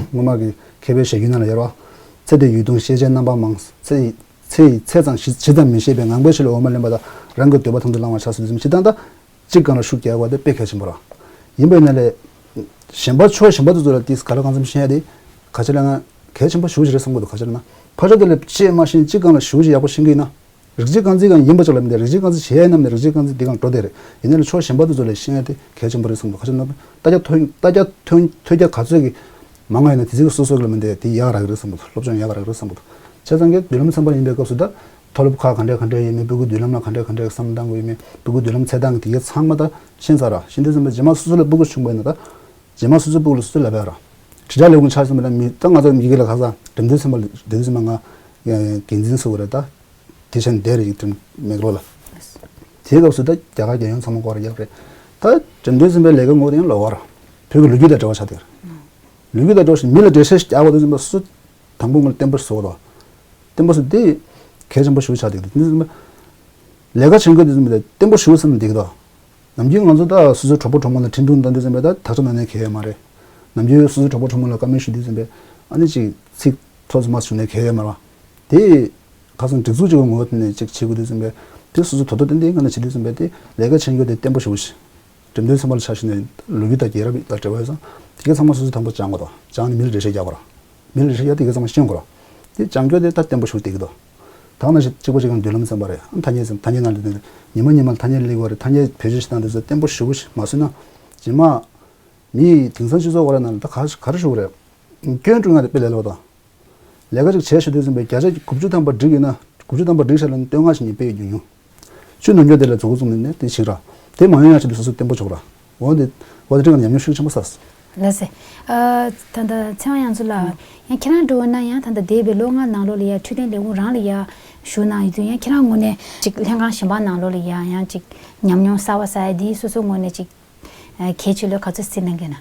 སྔོན་མ་གི་མཁས་པའི་ཞལ་རྒྱུན་ནང་ལ་ཡོད་རེད་བ། ཚེ་འདིའི་ཡུལ་སྟོང་ཤེས་བྱའི་རྣམ་པ་མང་། ཚེ་ཡི་ཚེ་ཡི་ཚད་ཙམ་ཞི་ཇི་ཙམ་མི་ཤེས་པས། ངང་པའི་ཆོས་ལ་འོ་མ་ལེན་པ་དང་། རང་གི་འདོད་པ་ཐམས་ཅད་བླང་བར་བྱ། ཟེར་དུས་སྤྱིར་བཏང་ད། གཅིག་སྒང་ལ་ཤུགས་རྒྱག་པ་དེ་དཔེ་གལ་ཆེན་པོ་རེད། ཡིན་པ་ཡིན་ན་ལས། གཞན་པ་ཕྱོགས་གཞན་པ་དེ་ཚོ་ལ་དེ་ག་ལ་གང་འཚམ་ཤེས་ཡ་དེ། ག་ཅི་ལབ་ན། གལ་ཆེན་པོ་ཞེ་པོ་ཅིག་རེད་བསམ་གྱི་འདུག་ག་ཅི་ལབ་ན། ཕར་ཕྱོགས་དེ་ལ་ཅིག་མ་ཤེས་གཅིག་སྒང་ལ་ཞེ་པོ་ཅིག་ཡག་པོ་ཤེས་ཀྱི་ཡིན་ན། རིགས་གཅིག་རྐང་འཛིན་སྒང་ཡིན་པ་ཅིག་ལ་མི་འདི་རིགས་གཅིག་རྐང་འཛིན་བྱེད་ཡ་ཡིན་ནམ་ནས་རིགས་གཅིག་རྐང་འཛིན་དེ་སྒང་འགྲོ་བསྡད་རེད། ཡིན་ན་ལས་ཕྱོགས་གཞན་པ་དེ་ཚོ་ལ་ཤེས་ཡ་དེ་གལ་ཆེན་པོ་རེད་བསམ་གྱི་འདུག་ག་ཅི་ལབ་ན། ལྟ་རྒྱ་ཐོན་ལྟ་རྒྱ་ཐོན་ཐོས་རྒྱ་ག་ཚོད་ཀྱི་མང་བ་ཡིན་ན་དེ་ཚོ་གི་སོ་སོ་གི་ལ་མི་འདི་དེ་ཡག་རག་གི་རེད་བསམ་གྱི་འདུག་སློབ་སྦྱོང་ཡག་རག་གི་རེད་བསམ་གྱི་འདུག་བྱས་ཙང་གི་མདུན་ལམ་ཚན་པ་ཡིན་པའི་སྐབས་སུ་ད། མཐོ་སློབ་ཁག་ག་འདྲས་ག་འདྲས་ཡོད་མེད། སྤུ་གུ་མདུན་ལམ་ལ་ག་འདྲས་ག་འདྲས་བསམ་བློ་བཏང་དགོས་ཡོད་མེད། སྤུ་གུ་མདུན་ལམ་འཚོལ་སྟངས་ཀྱི་དེ་གའི་ཚང་མ་ད་ཤེས་ཚར་ར། ཤེས་དུས་ཙམ་པ་རྗེས་མ་སོ་སོ་ལ་སྤུ་གུ་བྱུང་བ་ཡིན་ན་ད། རྗེས་མ་སོ་སོའི་སྤུ་གུ་ལ་སོ་སོས་ལབ་ཡ་ར། དྲིལ་བསྒྲགས་ལས་ཁུངས་ཆ་ཚང་མ་ལ་མི་ད་ང་ཚོ་མི་སྒེར་ལ་ཁ་སང་འགྲེམས་སྟོན་ཚན་པ་ལ་འགྲེམས་སྟོན་ཚན་པ་ང་འགན་འཛིན་སུ་རེད་ད། དེ་ཆ་ནས་བསྡད་རེད་ཡིག་ཁྲིམས་མེག་ལོ་ལ། དེའི་སྐབས་སུ་ད་རྒྱ་གར་རྒྱལ་ཡོངས་ཚང་མ་སྐོར་ར་རྒྱག་རེད། ད་འགྲེམས་སྟོན་ཚན་པའི་ལས་ཀ་ངོ་དེ་ཡང་ལོགས་ཀ་ར། བོད་ཀྱི་ལོ་རྒྱུས་དང་འབྲེལ་བ་ཆགས་བསྡད་ར། ལོ་རྒྱུས་དང་འབྲེལ་བ་ཞིག་མི་ལ་འགྲེལ་བཤད་ཞིག་རྒྱག་པ་དེ་ཚོ་སུ་དང་པོ་ངོ་ལ་བརྟན་པོ་བཟོ་དགོས་ར། བརྟན་པོ་བཟོ་དེ་གལ་ཆེན་པོ་ཞེ་པོ་ཆགས་བསྡད་འདུག་དེ་ཚོ་ལས་ཀ་བྱེད་མཁན་དེ་ཚོ་མི་ལ་བརྟན་པོ་ཞེ་པོ་བསམ་ནས་བསྡད་ཀྱི་འདུག་ནམ་རྒྱུན་ང་ཚོ་ད་སོ་སོའི་གྲོགས་པོ་གྲོགས་མོ་ལ་འཕྲིན་ཐུང་བཏང་དུས་ཙམ་པ་ད་དག་ཆ་གནང་ནས་གལ་ཡོད་མ་རེད། ནམ་རྒྱུན་སོ་སོའི་གྲོགས་པོ་གྲོགས་མོ་ལ་བཀའ་མོལ་ཞུ་དུས་ཙམ་པ་ཨ་ནི་ཅིག་ཚིག་ཐོག་ཙམ་མ་ཞུ་ནས་གལ་ཡོད་མ་རེད་བ། དེ་ཁ་སང་སྒྲིག་འཛུགས་གཅིག་གི་ངོ་བོ་དེ་ནས་ཅིག་བྱེད་དགོས་དུས་ཙམ་པ་དེ་སོ་སོ་དོ་དོ་ཏན་ཏན་ངང་ནས་བྱེད་དུས་ཙམ་པ་དེ་ལས་ཀ་བྱེད་རྒྱུ་དེ་བརྟན་པོ་ཞེ་པོ་ཞིག་འགྲེམས་སྟོན་ཚན་པ་ལ་ཆ་བཞག་ནས་ལོ་རྒྱུས་དང་རྒྱལ་རབས་དང་འབྲེལ་བ་ཡོད་ཙང་དེ་གའི་ཚང་མ་སོ་སོ་དང་པོ་སྦྱང་དགོས་དང་སྦྱངས་ནས་མི་ལ་འགྲེལ་བཤད་རྒྱག་དགོས་ར། མི་ལ་འགྲེལ་བཤད་རྒྱག་དེ་གའི་ཚང་མ་ཤེས་དགོས་ར། དེ་སྦྱང་རྒྱུ་དེ་ད་བརྟན་པོ་ཞིག་བསྡད་ཀྱི་འདུག་ད་ནང་བཞིན་གཅིག་པ་གཅིག་གང་མདུན་ལམ་ཙམ་པ་རེད། ཨ་ཐ་སྙད་ཙམ་ཐ་སྙད་ནང་ལ་ཉི་མ་ཉི་མ་ལ་ཐ་སྙད་ལས་དགོས་རེད། ཐ་སྙད་བེད་སྤྱོད་བྱེད་སྟངས་དེ་ཚོ་བརྟན་པོ་ཞེ་པོ་ཞིག་མ་བཟོས་ན་རྗེས་མ་མི་དེང་སང་སྤྱི་ཚོགས་འོག་ར་ནང་ལ་ད་ག་ག་རེ་ཞུ་དགོས་རེད། སྐྱོན་བཀྲུ་ཡག་དེ་དཔེ་ལས་སླ་པོ་དང་། ལས་ཀ་ཅིག་བྱས་ཤི་དུས་ཙམ་པའི་བརྒྱ་ཆ་དགུ་བཅུ་ཐམ་པ་འགྲིག་ཡོད་ན་དགུ་བཅུ་ཐམ་པ་འགྲིག་ཤག་ལབ་ནས་བསྟོད་བསྔགས་བྱས་ནས་དཔེ་ཡོད་རྒྱུ་ཉུང་། ཆུ་ནུབ་རྒྱུ་དེ་ལ་མཛུབ་གུ་བཙུམ་ནས་ནས་དེ་ཞིག་ར། དེ་མ་ཡོང་ཡག་ཆེད་དུ་སོ་སོ་བརྟན་པོ་ཆོག་ར། འོ་དེ་འོ་དེ་འདྲ་ང་ཉམས་མྱོང་ཤུགས་ཆེན་པོ་བསགས། ལགས་སེ། ཨ་ད་ལྟ་ཚེ་དབང་དབྱངས་མཚོ་ལགས། ཡང་ཁྱེད་རང་འགྲོ་ན་ཡང་ད་ལྟ་འདས་པའི་ལོ་ལྔ་ནང་ལོགས་ལ་ཡང་འཕྲོད་བསྟེན་ལས་ཁུངས་རང་ལ་ཡང་བཞུགས་གནང་ཡོད་དུས་ཡང་ཁྱེད་རང་ངོས་ནས་ཅིག་ལྷན་ཁང་གཞན་པ་ནང་ལོགས་ལ་ཡང་ཡང་ཅིག་ཉམས་མྱོང་གསར་པ་གསར་ཡ་འདི་སོ་སོ་ངོས་ནས་ཅིག་ཨ་གལ་ཆེ་ལོས་ག་ཚོད་གཟིགས་གནང་གི་ན།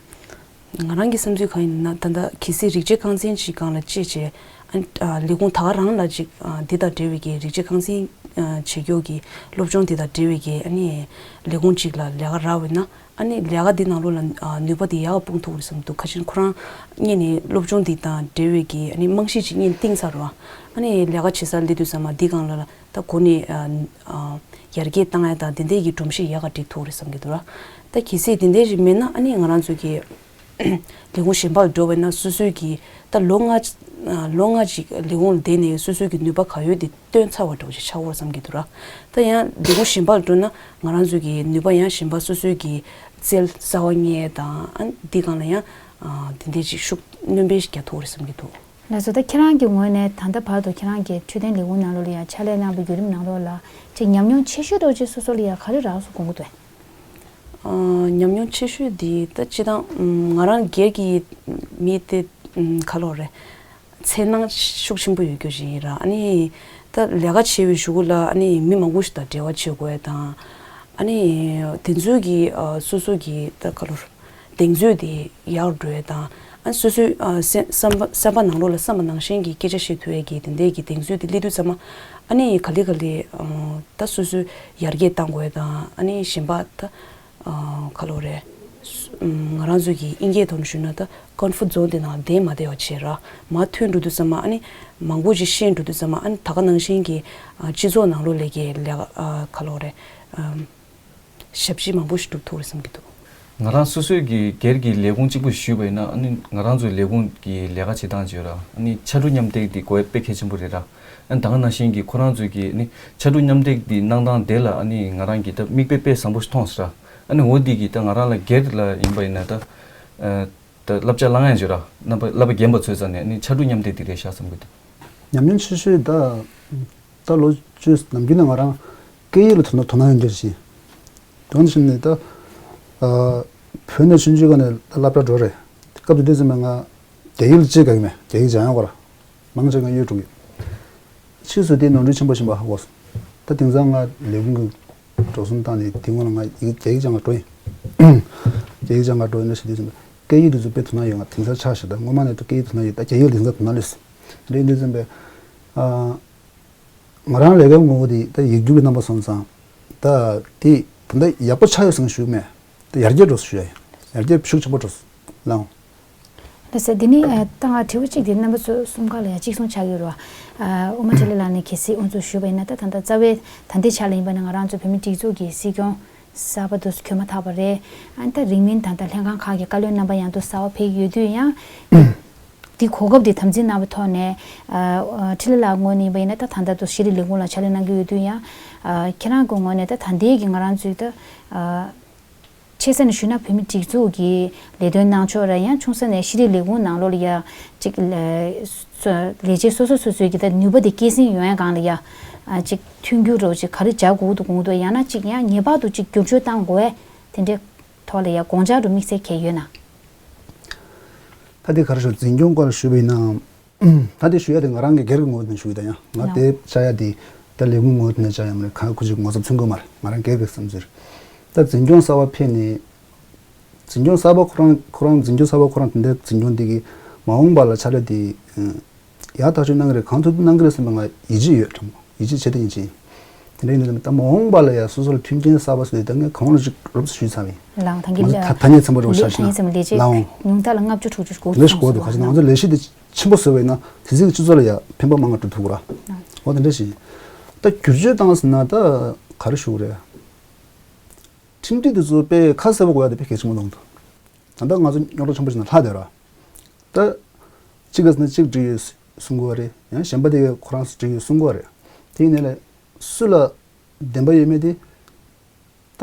ང་རང་གི་བསམ་ཚུལ་གང་ཡིན་ན་ད་ལྟ་གལ་སྲིད་རིགས་དཔྱད་རྐང་འཛིན་ཅིག་སྒང་ལ་སྤྱད་བྱས་ཨ་ལས་ཁུངས་ད་ག་རང་ལ་ཅིག་འདི་དང་འབྲེལ་བའི་གི་རིགས་དཔྱད་རྐང་འཛིན་བྱེད་རྒྱུ་གི་སློབ་སྦྱོང་འདི་དང་འབྲེལ་བའི་གི་ཨ་ནི་ལས་ཁུངས་ཅིག་ལ་ལས་ཀ་རག་འོས་ན། ཨ་ནི་ལས་ཀ་འདི་ནང་ལོགས་ལ་ཨ་ནུས་པ་འདི་ཡག་ག་སྤུངས་ཐུབ་རེད་བསམ་འདུག་ཁ་ཆེན་ཁོ་རང་སྔོན་ནས་སློབ་སྦྱོང་འདི་དང་འབྲེལ་བའི་གི་ཨ་ནི་རྨང་གཞི་ཅིག་སྔོན་བཏིང་ཚར་རོ། ཨ་ནི་ལས་ཀ་བྱེད་སར་སླེབས་དུས་ཙམ་པ་འདི་སྒང་ལ་ད་གོ་ནས་ཨ་ཨ་ཡར་རྒྱས་བཏང་ཡ་དང་དེ་འདྲའི་གི་སྒྲོམ་གཞི་ཡག་ག་སྒྲིག་ཐུབ་རེད་བསམ་གྱི་འདུག་ར། ད་གལ་སྲིད་དེ་འདྲའི་རིགས་མེད་ན་ཨ་ནི་ང་རང་ཚོ་གི་ལས་ཁུངས་གཞན་པ་ལ་འགྲོ་བས་ན་སོ་སོའི་གི་ད་ལོ་ལྔ་ཨ་ལོ་ལྔ་ཅིག་ལས་ཁུངས་ལ་བསྡད་ནས་སོ་སོའི་གི་ནུས་པ་ག་ཡོད་དེ་བཏོན་ཚར་བ་འདྲ་བོ་ཅིག་ཆགས་ཡོད་བསམ་གྱི་འདུག་ར། ད་ཡང་ལས་ཁུངས་གཞན་པ་ལ་འགྲོ་ན་ང་རང་ཚོ་གི་ནུས་པ་ཡང་གཞན་པ་སོ་སོའི་གི་རྩལ་གསར་བ་རྙེད་དང་ཨ་འདི་སྒང་ལ་ཡང་ཨ་དེ་འདྲའི་ཅིག་ཤུགས་སྣོན་པ་ཞིག་རྒྱག་ཐུབ་རེད་བསམ་གྱི་འདུག་ལགས་སོ། ད་ཁྱེད་རང་གི་ངོས་ནས་ད་ལྟ་བར་དུ་ཁྱེད་རང་གི་འཕྲོད་བསྟེན་ལས་ཁུངས་ནང་ལོགས་ལ་ཡང་ཕྱག་ལས་གནང་བའི་བརྒྱུད་རིམ་ནང་ལོགས་ལ་ཅིག་ཉམས་མྱོང་ཆེ་ཤོས་འདྲ་བོ་ཅིག་སོ་སོ་ལ་ཡང་ག་རེ་རག་སོང་དགོངས་ཀྱི་འདུག་ཨ་ཉམས་མྱོང་ཆེ་ཤོས་འདི་ད་སྤྱིར་བཏང་ང་རང་སྒེར་གྱི་མི་དེ་ག་ལོ་རེད། འཚེར་སྣང་ཤུགས་ཆེན་པོ་ཡོད་རྒྱུ་ཞིག་ཡིན་ར། ཨ་ནི་ད་ལས་ཀ་བྱེད་པའི་གཞུག་གུ་ལ་ཨ་ནི་མི་མང་པོ་ཞིག་དང་འབྲེལ་བ་བྱེད་དགོས་ཡ་དང་། ཨ་ནི་དེ་ཚོའི་གི་ཨ་སོ་སོ་གི་ད་ག་ལོ་གདེང་ཚོད་དེ་ཡག་འགྲོ་ཡ་དང་། ཨ་སོ་སོའི་ཨ་སེམས་བསམ་པ་བསམ་པ་ནང་ལོགས་ལ་བསམ་པ་ནང་བཞིན་གྱི་སྐད་ཆ་བཤད་ཐུབ་ཡ་གི་དེ་འདྲའི་གི་གདེང་ཚོད་དེ་སླེབས་དུས་ཙམ་པ་ཨ་ནི་ག་ལེ་ག་ལེ་ཨ་ད་སོ་སོའི་ཡར་རྒྱས་གཏང་དགོས་ཡ་དང་། ཨ་ནི་གཞན་པ་ད་ཨ་ག་ལོ་རེད། ང་རང་ཚོ་གི་དབྱིན་སྐད་ཐོག་ནས་ཞུས་ན་ད་comfort zone དེ་ནང་བསྡད་མ་བསྡད་པ་བྱས་ར། མར་ཐོན་འགྲོ་དུས་ཙམ་པ་ཨ་ནི་མང་པོ་ཞིག་ཤེས་འགྲོ་དུས་ཙམ་པ་ཨ་ནི་ད་ག་ནང་བཞིན་གྱི་ཨ་སྤྱི་ཚོགས་ནང་ལོགས་ལ་གི་ལས་ཀ་ཨ་ག་ལོ་རེད། ཨམ་ཞབས་ཕྱི་མང་པོ་ཞིག་སྒྲུབ་ཐུབ་རེད་བསམ་གྱི་འདུག་ང་རང་སོ་སོའི་གི་སྒེར་གྱི་ལས་ཁུངས་གཅིག་པུ་ཞུས་པ་ཡིན་ན་ཨ་ནི་ང་རང་ཚོའི་ལས་ཁུངས་ཀྱི་ལས་ཀ་བྱེད་སྟངས་བརྗོད་ར། ཨ་ནི་ཕྱར་གྲུ་མཉམ་འདེགས་འདི་དགོས་དཔེ་གལ་ཆེན་པོ་རེད་ར། ཨ་ནི་ད་ག་ནང་བཞིན་གྱི་ཁོ་རང་ཚོའི་གི་ཨ་ནི་ཕྱར་གྲུ་མཉམ་འདེགས་འདི་གནང་སྟངས་དེ་ལ་ཨ་ནི་ང་རང་གི་ད་མིག་དཔེ་དཔེ་བཟང་པོ་ཞིག་མཐོང་སོང་ར། ཨ་ནི་འོ་འདི་གི་ད་ང་རང་ལ་སྒེར་ལ་ཡིན་པ་ཡིན་ན་ད་ཨ་ད་བསླབ་བྱ་བླང་ཡ་བརྗོད་ར། རྣམ་པ་བསླབ་པ་རྒན་པ་ཚོའི་རྩ་ནས་ཨ་ནི་ཕྱར་གྲུ་མཉམ་འདེགས་འདི་རེད་ཤག་བསམ་གྱི་འདུག་ཉམས་མྱོང་ཆེ་ཤོས་ད། ད་ལོ་བཅུ་ནམ་རྒྱུན་ནས་ང་རང་སྐད་ཡིག་ལ་དོ་སྣང་དོ་སྣང་ཡོད་མཁན་ཞིག་དོན་ཕྱིན་ནས་ད། ཨ་བོད་ནས་ཆུང་ཆུང་སྒང་ནས་ད་སློབ་གྲྭ་འགྲོ་རེད། སྐབས་དེ་དུས་ཙམ་པ་ང་རྒྱ་ཡིག་ལ་ཅི་དགའ་གི་མེད། རྒྱ་ཡིག་སྦྱང་ཡག་གོ་ར། མང་ཆེ་ང་གཡོལ་འགྲོ་གི། ཕྱིས་སུ་དེ་ནོར་འཁྲུལ་ཆེན་པོ་ཞིག་ཡིན་པ་ཧ་གོ་སོང་། ད་དེང་སང་ང་ལས་ཁུངས་ཀྱི་འགྲོ་སོང་བཏང་ནས་དེ་སྔོན་ལ་ང་ཡིག་རྒྱ་ཡིག་སྦྱང་ག་འགྲོ་ཡིན། རྒྱ་ཡིག་སྦྱང་ག་འགྲོ་ཡིན་ན་ཞེས་དུས་ཙམ་པ་སྐད་ཡིག་དེ་ཚོ་དཔེ་དོ་སྣང་ཡོད། ང་དེང་སང་ཆགས་ཤིག་ད་སྔོན་མ་ནས་ད་སྐད་ཡིག་དོ་སྣང་ཡོད། ད་རྒྱ་ཡིག་ལ་དེང་སང་དོ་སྣང་སླེབས་སོང་། རེད་དུས་ཙམ་པ། ཨ། ང་རང་ལས་ཀའི་ངོ་བོ་དེ་ད་ཡིག་སྒྱུར་གྱི་རྣམ་པ་སོང་ཙང་། ད་དེ་ད་ལྟ་ཡག་པོ་ཆགས་ཡོད་ཟེར་ཞུ་གི་མེད། ད་ཡར་རྒྱས་འགྲོ་སོང་ཞུ་ཡ་ཡིན། ཡར་རྒྱས་ཤུགས་ཆེན་པོ་འགྲོ་སོང་། ལགས་འོང་། ལགས་སོ། འདི་ནི་ད་ང་དྲི་བ་གཅིག་དེ་རྣམ་པ་ཚོ་གསུམ་ཀ་ལ་ཡང་གཅིག་མཚུངས་ཆགས་ཀྱི་ཡོད་རེད་བ། ཨ་དབུ་མ་འཕྲིན་ལས་ལགས་ནས་གལ་སྲིད་དབུ་འཛུགས་ཞུས་པ་ཡིན་ན་ད་ད་ལྟ་རྩ་བའི་ད་ལྟའི་ཆ་ལ་ཡིན་པ་ན་ང་རང་ཚོ་བོད་མིའི་སྒྲིག་འཛུགས་ཀྱི་སྲིད་སྐྱོང་གསར་པ་དུ་གྱོན་མ་ཐག་པ་རེད། ཨ་ནི་ད་རིང་མིན་ད་ལྟ་ལྷན་ཁང་ཁག་གི་བཀའ་བློན་རྣམ་པ་ཡང་དུ་གསར་པ་ཕེབས་ཀྱི་ཡོད་དུས་ཡང་། འདི་གོ་སྐབས་འདི་དམ་འཛིན་གནང་བའི་ཐོག་ནས། ཨ་འཕྲིན་ལས་ལགས་ངོས་ནས་ཡིན་པ་ཡིན་ན་ད་ད་ལྟ་དུ་ཤེས་རིག་ལས་ཁུངས་ལ་ཕྱག་ལས་གནང་གི་ཡོད་དུས་ཡང་། ཨ་ཁྱེད་རང་གི་ངོས་ནས་ད་ད་ལྟའི་གི་ང་རང་ཚོའི་ད། ཨ་ཆེ་ས་ནས་ཞུས་ན་བོད་མི་སྒྲིག་འཛུགས་ཀྱི་ལས་དོན་གནང་ཕྱོགས་ར་ཡང་ཆུང་ས་ནས་ཤེས་རིག་ལས་ཁུངས་ནང་ལོགས་ལ་ཡ་ཅིག་ལས་ལས་བྱེད་སོ་སོ་སོ་སོའི་གི་ད་ནུས་པ་དེ་སྐྱེད་སྲིང་ཡོང་ཡ་སྒང་ལ་ཡ་ཨ་ཅིག་མཐུན་འགྱུར་རོགས་ཅིག་ག་རེ་བྱ་དགོས་འདུག་དགོངས་འདུག་ཡང་ན་ཅིག་ཡང་ངེས་པར་དུ་ཅིག་བསྒྱུར་བཅོས་གཏང་དགོས་དེ་འདྲའི་ཐོག་ལ་ཡ་དགོངས་འཆར་དུ་དམིགས་བསལ་གལ་ཡོད་ན། ད་དེ་ག་རེ་ཞུ་འཛིན་སྐྱོང་སྐོར་ཞུས་པ་ཡིན་ན། ད་དེ་ཞུ་ཡ་དེ་ང་རང་གི་སྒེར་གྱི་ངོས་ནས་ཞུ་གི་ད་ཡང་ང་ཡང་དེ་བྱ་ཡ་དེ་ད་ལས་ཁུངས་ངོས་ནས་བྱ་ཡ་མ་རེད། གང་ཁུ་ཅིག་ངོ་ཚབ་མཚོན་གི་མ་རེད། ང་རང་སྒེར་གྱི་བསམ་ཚུལ་རེད། ད་འཛིན་སྐྱོང་གསར་པ་ཕེབས་ནས་འཛིན་སྐྱོང་གསར་པ་ཁོ་རང་ཁོ་རང་འཛིན་སྐྱོང་གསར་པ་ཁོ་རང་དེ་འདྲའི་འཛིན་སྐྱོང་དེ་གི་མ་འོངས་པ་ལ་ཕྱག་ལས་དེ་ཡག་ཐག་ཆོད་གནང་གི་རེད། གང་ཐུབ་ཐུབ་གནང་གི་རེད་བསམ་པ་ང་ཡིད་ཆེས་ཡོད། དྲང་མོ་ཡིད་ཆེས་ཇེ་དེ་ཡིན་ཆེ་ཡིན། འདྲ་ཡིན་ན་ད་མ་འོངས་པ་ལ་ཡང་སོ་སོ་ལ་མཐུན་རྐྱེན་གསར་པ་བཟོས་ཏེ་ད་ངས་གང་ལ་ཅིག་རོབ་ཞུས་ཚར་བ་ཡིན། ལའང་ད་ང་ཚོ་ད་ཐ་སྙད་ཚན་པ་འདྲ་བོ་ཆ་བཞག་ན་ལའང་ཉུང་མཐའ་ལ་ལྔ་བཅུ་དྲུག་ཅུ་འགོར་ལས་ཤིག་འགོར་འདུག་ག་ང་ཚོ་ལས་གཞི་དེ་ཆེན་པོ་བཟོས་པ་ཡིན་ན་དེ་ཚིག་སྤྱི་ཚོགས་ལ་ཡང་ཕན་པ་མང་བ་སྒྲུབ་ཐུབ་ཀྱི་ར། འོ་དེ་འདྲ་ཞིག་ད་བསྒྱུར་བཅོས་བཏང་ཟིན་ན་ད་ག་རེ་ཞུ་དགོས་རེད། ཁྲིམས་སྒྲིག་དེ་ཚོ་དཔེ་ཁ་གསལ་པོ་དགོས་ཡ་དེ་དཔེ་གལ་ཆེན་པོ་མཐོང་འདུག་ད་ལྟ་ང་ཚོ་རྙོག་དྲ་ཆེན་པོ་ཞིག་ནང་ལྷག་བསྡད་ར། ད་གཅིག་ག་ཟེར་ན་གཅིག་འགྲིག་ཡོད་གསུང་གི་ཡོད་རེད། ཡང་གཞན་པ་དེ་གས་ཁོ་རང་ཚོ་འགྲིག་ཡོད་གསུང་གི་ཡོད་རེད། དེ་ཡིན་ནའི་ལས་སུ་ལ་བདེན་པ་ཡོད་མེད་དེ་ད་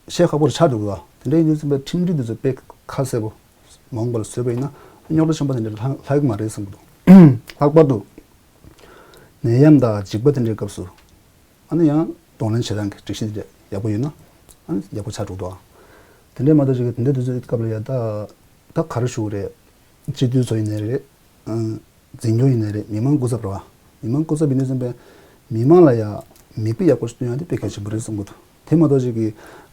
བཤད་ཁག་པོ་ཆགས་འགྲོ་གི་འདུག་དེ་འདྲ་ཡིན་དུས་ཙམ་པའི་ཁྲིམས་སྒྲིག་དེ་ཚོ་དཔེ་ཁ་གསལ་པོ་མ་འོངས་པ་ལ་བཟོས་པ་ཡིན་ན་རྙོག་དྲ་ཆེན་པོ་དེ་འདྲ་ལྷག་ལྷག་གི་མ་རེད་བསམ་གི་འདུག་ལྷག་པར་དུ་ནད་ཡམས་དང་འཇིགས་པ་དེ་འདྲའི་སྐབས་སུ། ཨ་ནི་ཡང་གདོང་ལེན་བྱེད་སྟངས་ཀྱི་སྒྲིག་གཞི་དེ་འདྲ་ཡག་པོ་ཡོད་ན་ཨ་ནི་ཡག་པོ་ཆགས་འགྲོ་འདུག་དེ་འདྲའི་མ་གཏོགས་ཅིག་དེ་འདྲ་དུས་ཚོད་སྐབས་ལ་ཡ་ད་ད་ག་རེ་ཞུ་དགོས་རེད། སྤྱི་འཐུས་ཚོ་ཡིན་ནའི་རེད། འཛིན་སྐྱོང་ཡིན་ནའི་རེད། མི་མང་སྐུ་ཚབ་རེད་བ། མི་མང་སྐུ་ཚབ་ཡིན་དུས་ཙམ་པའི་མི་མང་ལ་ཡ་མིག་དཔེ་ཡག་པོ་ཞིག་སྟོན་ཡ་དེ་དཔེ་གལ་ཆེན་པོ་རེད་བསམ་གི་འདུག་དེ་མ་གཏོགས་ཅིག་གི་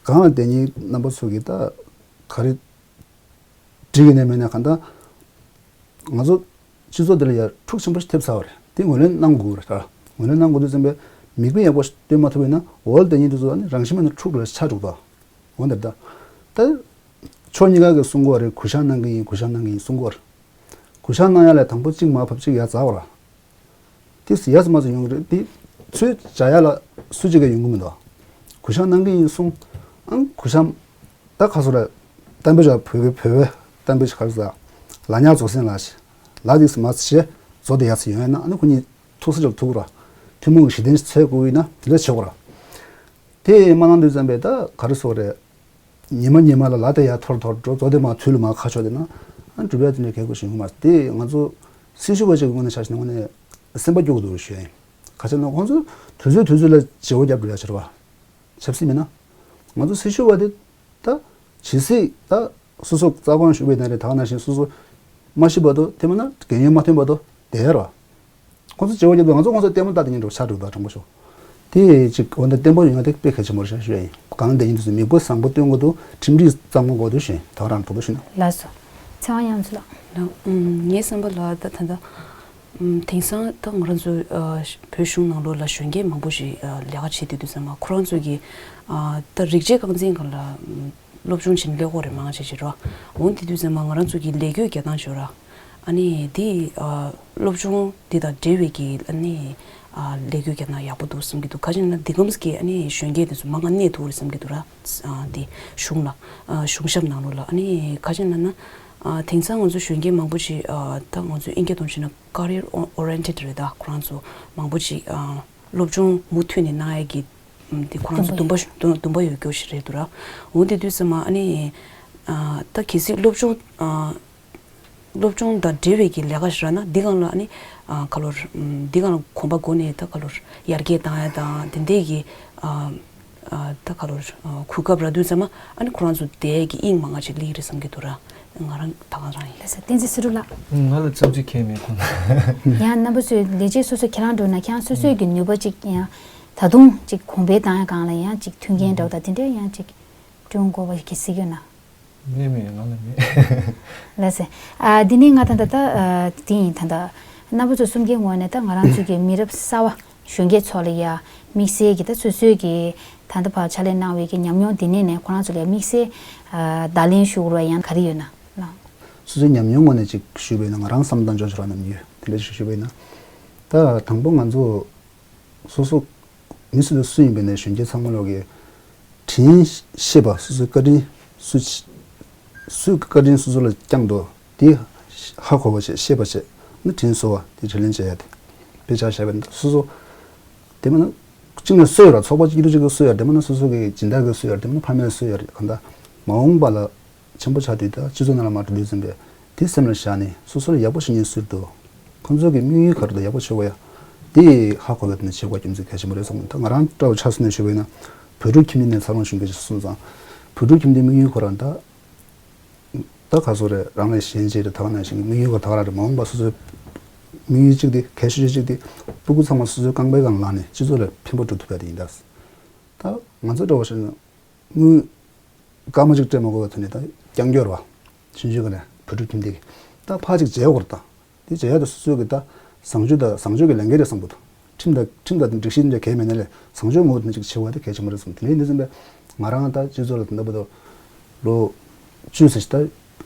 གང་ལ་དེ་ཉིད་རྣམ་པ་ཚོ་གི་ད་ག་རེ་འགྲིག་གི་ནས་མེད་ན་གང་ལྟར་ང་ཚོ་སྤྱི་ཚོགས་འདི་ལ་ཡ་འཁྲུག་ཆེན་པོ་ཞིག་ཐེབས་ཚར་བ་རེད། དེ་ངོས་ལེན་གནང་དགོས་རེད་ད། ངོས་ལེན་གནང་དགོས་དུས་ཙམ་པའི་མིག་དཔེ་ཡག་པོ་ཞིག་སྟོན་མ་ཐུབ་པ་ཡིན་ན་འོ་དེ་ཉིད་དུ་ཚོ་ཨ་ནི་རང་བཞིན་མེད་ན་འཁྲུག་རེ་ཆགས་འགྲོ་གི་འདུག་འོ་འདིར་ད་ད་ཕྱོགས་གཉིས་ཀ་གིས་གསུང་གི་ཡོད་རེད། གུས་ཞབས་གནང་གི་ཡིན། གུས་ཞབས་གནང་གི་ཡིན་གསུང་གི་ཡོད་རེད། གུས་ཞབས་གནང་ཡ་ལ་དང་པོ་གཅིག་མར་ཕབ་གཅིག་ཡར་འཛེགས་པ་ར། དེ་ཡ་སི་མ་སི་ཡོང་གི་རེད། དེ་ཚོས་བྱ་ཡ་ལ་སུ་གཅིག་གིས་ཡོང་གི་མི་འདུག་གུས་ཞབས་གནང་གི་ཡིན་གསུངས། ཨང་གུས་ཞབས་ད་ག་སོ་རེད། གཏམ་དཔེ་བྱ་བོད་པའི་བོད་པའི་གཏམ་དཔེ་ག་རེ་ཟ། ལ་ཉག་རྫོགས་སེང་ལ་ལ་དེ་སི་མ་སི་བྱས་རྫོགས་དེ་ཡ་སི་ཡོང་ཡ་ན་ཨ་ནི་ཁོ་གཉིས་ཐུག་ས་ཅིག་ཐུག་ར། ཐུན་མོང་གི་གཞི་རྟེན་ཞིག་འཚོལ་དགོས་ཡིན་ན་དེ་འདྲ་བྱེད་དགོས་ར། དེ་མ་གནང་དུས་ཙམ་པས་ད་ག་རེ་ཟེར་དགོས་རེད། ཉི་མ་ཉི་མ་ལ་ལ་དེ་ཡར་འཐོར་འཐོར་འགྲོ་རྫོགས་དེ་མར་དུས་ལ་མར་ཁ་ཕྱོགས་དེ་ན་ཨ་འགྲུབ་ཡ་དེ་འདྲའི་གལ་དགོས་ཞིག་ཡོང་གི་མ་རེད། དེ་ང་ཚོ་སྲི་ཞུ་བ་ཅིག་གི་ངོས་ནས་ཆ་བཞག་ན་དངོས་གནས་སེམས་པ་སྐྱོ་གི་འདུག་ཞུ་ཡ་ཡིན། ག་ཅི་ན་ཁོང་ཚོ་དུས་ཚོད་དུས་ཚོད་ལ་བརྗེ་བོ་རྒྱབ་འགྲོ་ཡ་ཆེ་རེད་བ། ཆབ་སྲིད་མིན་ན། ང་ཚོ་སྲི་ཞུ་བ་དེ་ད་ཇི་སྲིད་ད་སོ་སོ་རྩ་དགོངས་ཞུ་བའི་ནང་རེད། ད་ག་ནང་བཞིན་སོ་སོ་མ་ཤི་བར་དུ་དེ་མིན་ན་རྒན་ཡོལ་མ་ཐོན་བར་དུ་བསྡད་ཡ་རེད་བ། ཁོང་ཚོ་བརྗེ་བོ་རྒྱབ་དུས་ང་ཚོ་ཁོང་ཚོ་ལྟད་མོ་ལྟ་དེ་ཉིད་འགྲོ་ཆགས་འགྲོ་ད་དྲང་པོ་ཤོད། དེ་ཅིག་འོ་ན་བརྟན་པོ་ཡོང་ཡ་དེ་དཔེ་གལ་ཆེན་པོ་རེད་ཤག་ཞུ་ཡ་ཡིན། གང་ལ་དེ་ཡིན་དུས་སུ་མིག་དཔེ་བཟང་པོ་སྟོན་དགོས་འདུག་ཁྲིམས་སྒྲིག་གཙང་མ་དགོས་འདུག་ཞུ་ཡ་ཡིན། ད་ག་རང་དྲང་པོ་ཞུས་ན། ལགས་སོ། ཚེ་དབང་དབྱངས་མཚོ་ལགས། ལགས། ཨུམ། ངའི་བསམ་པ་ལ་ད་ད་ལྟ། ཨུམ། དེང་སང་ད་ང་རང་ཚོ་ཨ་བོད་གཞུང་ནང་ལོགས་ལ་གཞོན་སྐྱེས་མང་པོ་ཞིག་ཨ་ལས་ཀ་བྱེད་བསྡད་དུས་ཙམ་པ་ཁོ་རང་ཚོ་གི་ཨ་ད་རིགས་གཅིག་རྐང་འཛིན་སྒང་ལ་ཨུམ་སློབ་སྦྱོང་བྱེད་ནས་སླེབས་ཀྱི་ཡོད་རེད། མང་ཆེ་ཆེ་རོ། འོ་དེ་དུས་ཙམ་པ་ང་རང་ཚོ་གི་ལས་བགོས་རྒྱག་སྟངས་ཤོར་ར། ཨ་ནི་དེ་ཨ་སློབ་སྦྱོང་འདི་དང་འབྲེལ་བའི་གི་ཨ་ནི་ཨ་ལས་བགོས་རྒྱག་ན་ཡག་པོ་འདུག་བསམ་གྱི་འདུག་ག་ཅི་ན་འདི་གམ་གི་ཨ་ནི་གཞོན་སྐྱེས་དེ་ཚོ་མང་ང་གནས་ཐུབ་རེད་བསམ་གྱི་འདུག་ར། ཨ་འདི་གཞུང་ལ་ཨ་གཞུང་ཞབས་ནང་ལོགས་ལ་ཨ་ནི་ག་ཅི་ན་ན་ཨ་དེང་སང་ང་ཚོ་གཞོན་སྐྱེས་མང་པོ་ཅིག་ཨ་ད་ང་ཚོ་ཨིན་སྐད་ཐོག་བྱས་ན་career oriented རེད། ད་ཁོ་རང་ཚོ་མང་པོ་ཅིག་ཨ་སློབ་སྦྱོང་མུ་མཐུད་ནས་གནང་ཡ་གི་ཨམ་དེ་ཁོ་རང་ཚོ་འདུན་པ་འདུན་པ་ཡོད་རྒྱུ་ཞིག་རེད་འདུག་ར། འོ་དེ་དུས་ཙམ་པ་ཨ་ནི་ཨ་ད་གལ་སྲིད་སློབ་སྦྱོང་ཨ་སློབ་སྦྱོང་དང་འབྲེལ་བའི་གི་ལས་ཀ་ཞིག་རག་ན་འདི་སྒང་ལ་ཨ་ནི་ཨ་ག་ལོར་ཨམ་འདི་སྒང་ལ་གོམ་པ་བགོ་ནས་ད་ག་ལོར་ཡར་རྒྱས་བཏང་ཡ་དང་དེ་འདྲའི་གི་ཨ་ཨ་ད་ག་ལོར་ཨ་གོ་སྐབས་རག་དུས་ཙམ་པ་ཨ་ནི་ཁོ་རང་ཚོ་བསྡད་ཡ་གི་དབྱིངས་མང་ང་ཅིག་སླེབས་ཀྱི་རེད་བསམ་གྱི་འདུག་ར། ང་རང་ད་ག་རང་ཡིན། ལགས་སོ། བསྟན་འཛིན་སེ་འབྲུག་ལགས། ང་ལ་བསམ་ཚུལ་གང་ཡང་མེད་ཁོ་ན། ཡང་རྣམ་པ་ཚོས་ལས་བྱེད་སོ་སོ་ཁྱེད་རང་འགྲོ་ན་ཁྱེད་རང་སོ་སོའི་གི་ནུས་པ་ཅིག་ཡང་ད་དུང་ཅིག་གོང་འཕེལ་བཏང་ཡ་སྒང་ལ་ཡང་ཅིག་མཐུན་རྐྱེན་འདྲ་བོ་དང་དེ་འདྲ་ཡང་ཅིག་བསྐྲུན་དགོས་པ་ཞིག་གི་གཟིགས་ཡོད་ན། མེད་མེད་ང་ལ་མེད། ལགས་སེ། ཨ་འདི་ནས་ང་ད་ད་ད་ཨ་དེ་ཡིན་ད་ད་རྣམ་པ་ཚོ་གསུམ་གའི་ངོས་ནས་ད་ང་རང་ཚོའི་གི་མི་རབས་གསར་བ་གཞོན་སྐྱེས་ཚོ་ལ་ཡ་དམིགས་བསལ་གྱི་ད་སོ་སོའི་གི་ད་ལྟ་བར་ཕྱག་ལས་གནང་བའི་གི་ཉམས་མྱོང་འདི་ནས་ནས་ཁོ་རང་ཚོ་ལ་ཡ་དམིགས་བསལ་ཨ་བརྡ་ལན་ཞུ་དགོས་པ་ཡང་ག་རེ་ཡོད་ན་ལགས། སོ་སོའི་ཉམས་མྱོང་ངོས་ནས་ཅིག་ཞུས་པ་ཡིན་ན་ང་རང་བསམ་བློ་བཏང་ཕྱོགས་ཤིག་རང་ནམ་ཡོད་དེ་འདྲ་ཞིག་ཞུས་པ་ཡིན་ན། ད་དང་པོ་ང་ཚོ་སོ་སོ་མི་སུ་དང་སུ་ཡིན་པ་ཡིན་ན་གཞོན་སྐྱེས་ཚང་མ་ལོག་གི་དྲིན་ཤེས་པ་སོ་སོའི་བཀའ་དྲིན་སུ་སུའི་བཀའ་དྲིན་སོ་སོ་ལ་བསྐྱངས་འདུག་དེ་ཧ་གོ་བ་བྱས་ཤེས་པ་བྱས་ནི་དྲིན་གཟོ་བ་དེ་དྲིན་ལན་འཇལ་ཡ་དེ་དཔེ་ཆ་བཞག་པ་ཡིན་ན་སོ་སོ་དེ་མིན་ན་གཅིག་ནས་སུ་ཡོད་ར་ཚོགས་པ་གཅིག་གི་སུ་ཡོད་ར་དེ་མིན་ན་སོ་སོ་གི་སྦྱིན་བདག་གི་སུ་ཡོད་ར་དེ་མིན་ན་ཕ་མའི་སུ་ཡོད་ར་གང་ལྟར་མ་འོངས་པ་ལ་ཆེན་པོ་ཆགས་དུས་ད་སྤྱི་ཚོགས་ནང་ལ་མར་འགྲོ་དུས་ཙམ་པས་དེ་སེམས་ལ་བཞག་ནས་སོ་སོ་ལ་ཡག་པོ་བྱེད་མཁན་སུ་འདུག་ཁོང་ཚོ་གི་དམིགས་ཡུལ་ག་རེ་འདུག་ཡག་པོ་བྱེད་དགོས་ཡ་དེ་ཧ་གོ་བའི་ཐོག་ནས་བྱེད་དགོས་རྒྱུ་མཚན་གལ་ཆེན་པོ་རེད་བསམ་གི་འདུག་ད་ང་རང་འདྲ་བོ་ཆ་བཞག་ནས་ཞུས་པ་ཡིན་ན་བོད་ཕྲུག་ཁྱིམ་སྡེ་ནས་འཚར་ལོངས་བྱུང་མཁན་ཞིག་སོང་ཙང་བོད་ཕྲུག་ཁྱིམ་སྡེའི་དམིགས་ཡུལ་ཁོ་རང་ད་ད་ག་ཚོད་རེད་རང་ལས་གཞན་གཅེས་རེད་ད་ག་ནང་བཞིན་གྱི་དམིགས་ཡུལ་ཁོ་ད་ག་རང་རེད་མ་འོངས་པ་སོ་སོའི་དམིགས་ཡུལ་གཅིག་དེ་གལ་ཆེ་ཤོས་གཅིག་དེ་ཕྲུ་གུ་ཚང་མ་སོ་སོའི་རྐང་པའི་སྒང་ལངས་ནས་སྤྱི་ཚོགས་ལ་ཕན་པ་སྒྲུབ་ཐུབ་ཡ་དེ་ཡིན་ད། ད་ང་ཚོ་འདྲ་བོ་བྱས་ན། དངུལ་སྐར་མ་གཅིག་སྤྲད་མ་དགོས་པའི་ཐོག་ནས་ད་རྐྱང་འཁོར་བ། ཆུང་ཆུང་ག་ནས་བུ་ཕྲུག་ཁྱིམ་སྡེ་གི་ད་ཕར་ཅིག་མཇལ་དགོས་རེད་ད། དེ་མཇལ་ཡ་དེ་སོ་སོའི་གི་ད་བཟང་སྤྱོད་ད་བཟང་སྤྱོད་ཀྱི་ལས་འགན་རེད་བསམ་གི་འདུག་ཁྲིམས་དང་ཁྲིམས་དང་སྒྲིག་གཞི་འདྲ་གལ་མེད་ན་ལས་བཟང་སྤྱོད་ངོ་བོ་དེ་ཅིག་ཆེ་བ་དེ་གལ་ཆེན་པོ་རེད་བསམ། དེ་འདྲ་ཡིན་དུས་ཙམ་པས་ང་རང་ད་སྤྱི་ཚོགས་ལ་དེ་འདྲ་བར་དུ་ལོ་བཅུ་ཙམ་ཞིག་ད་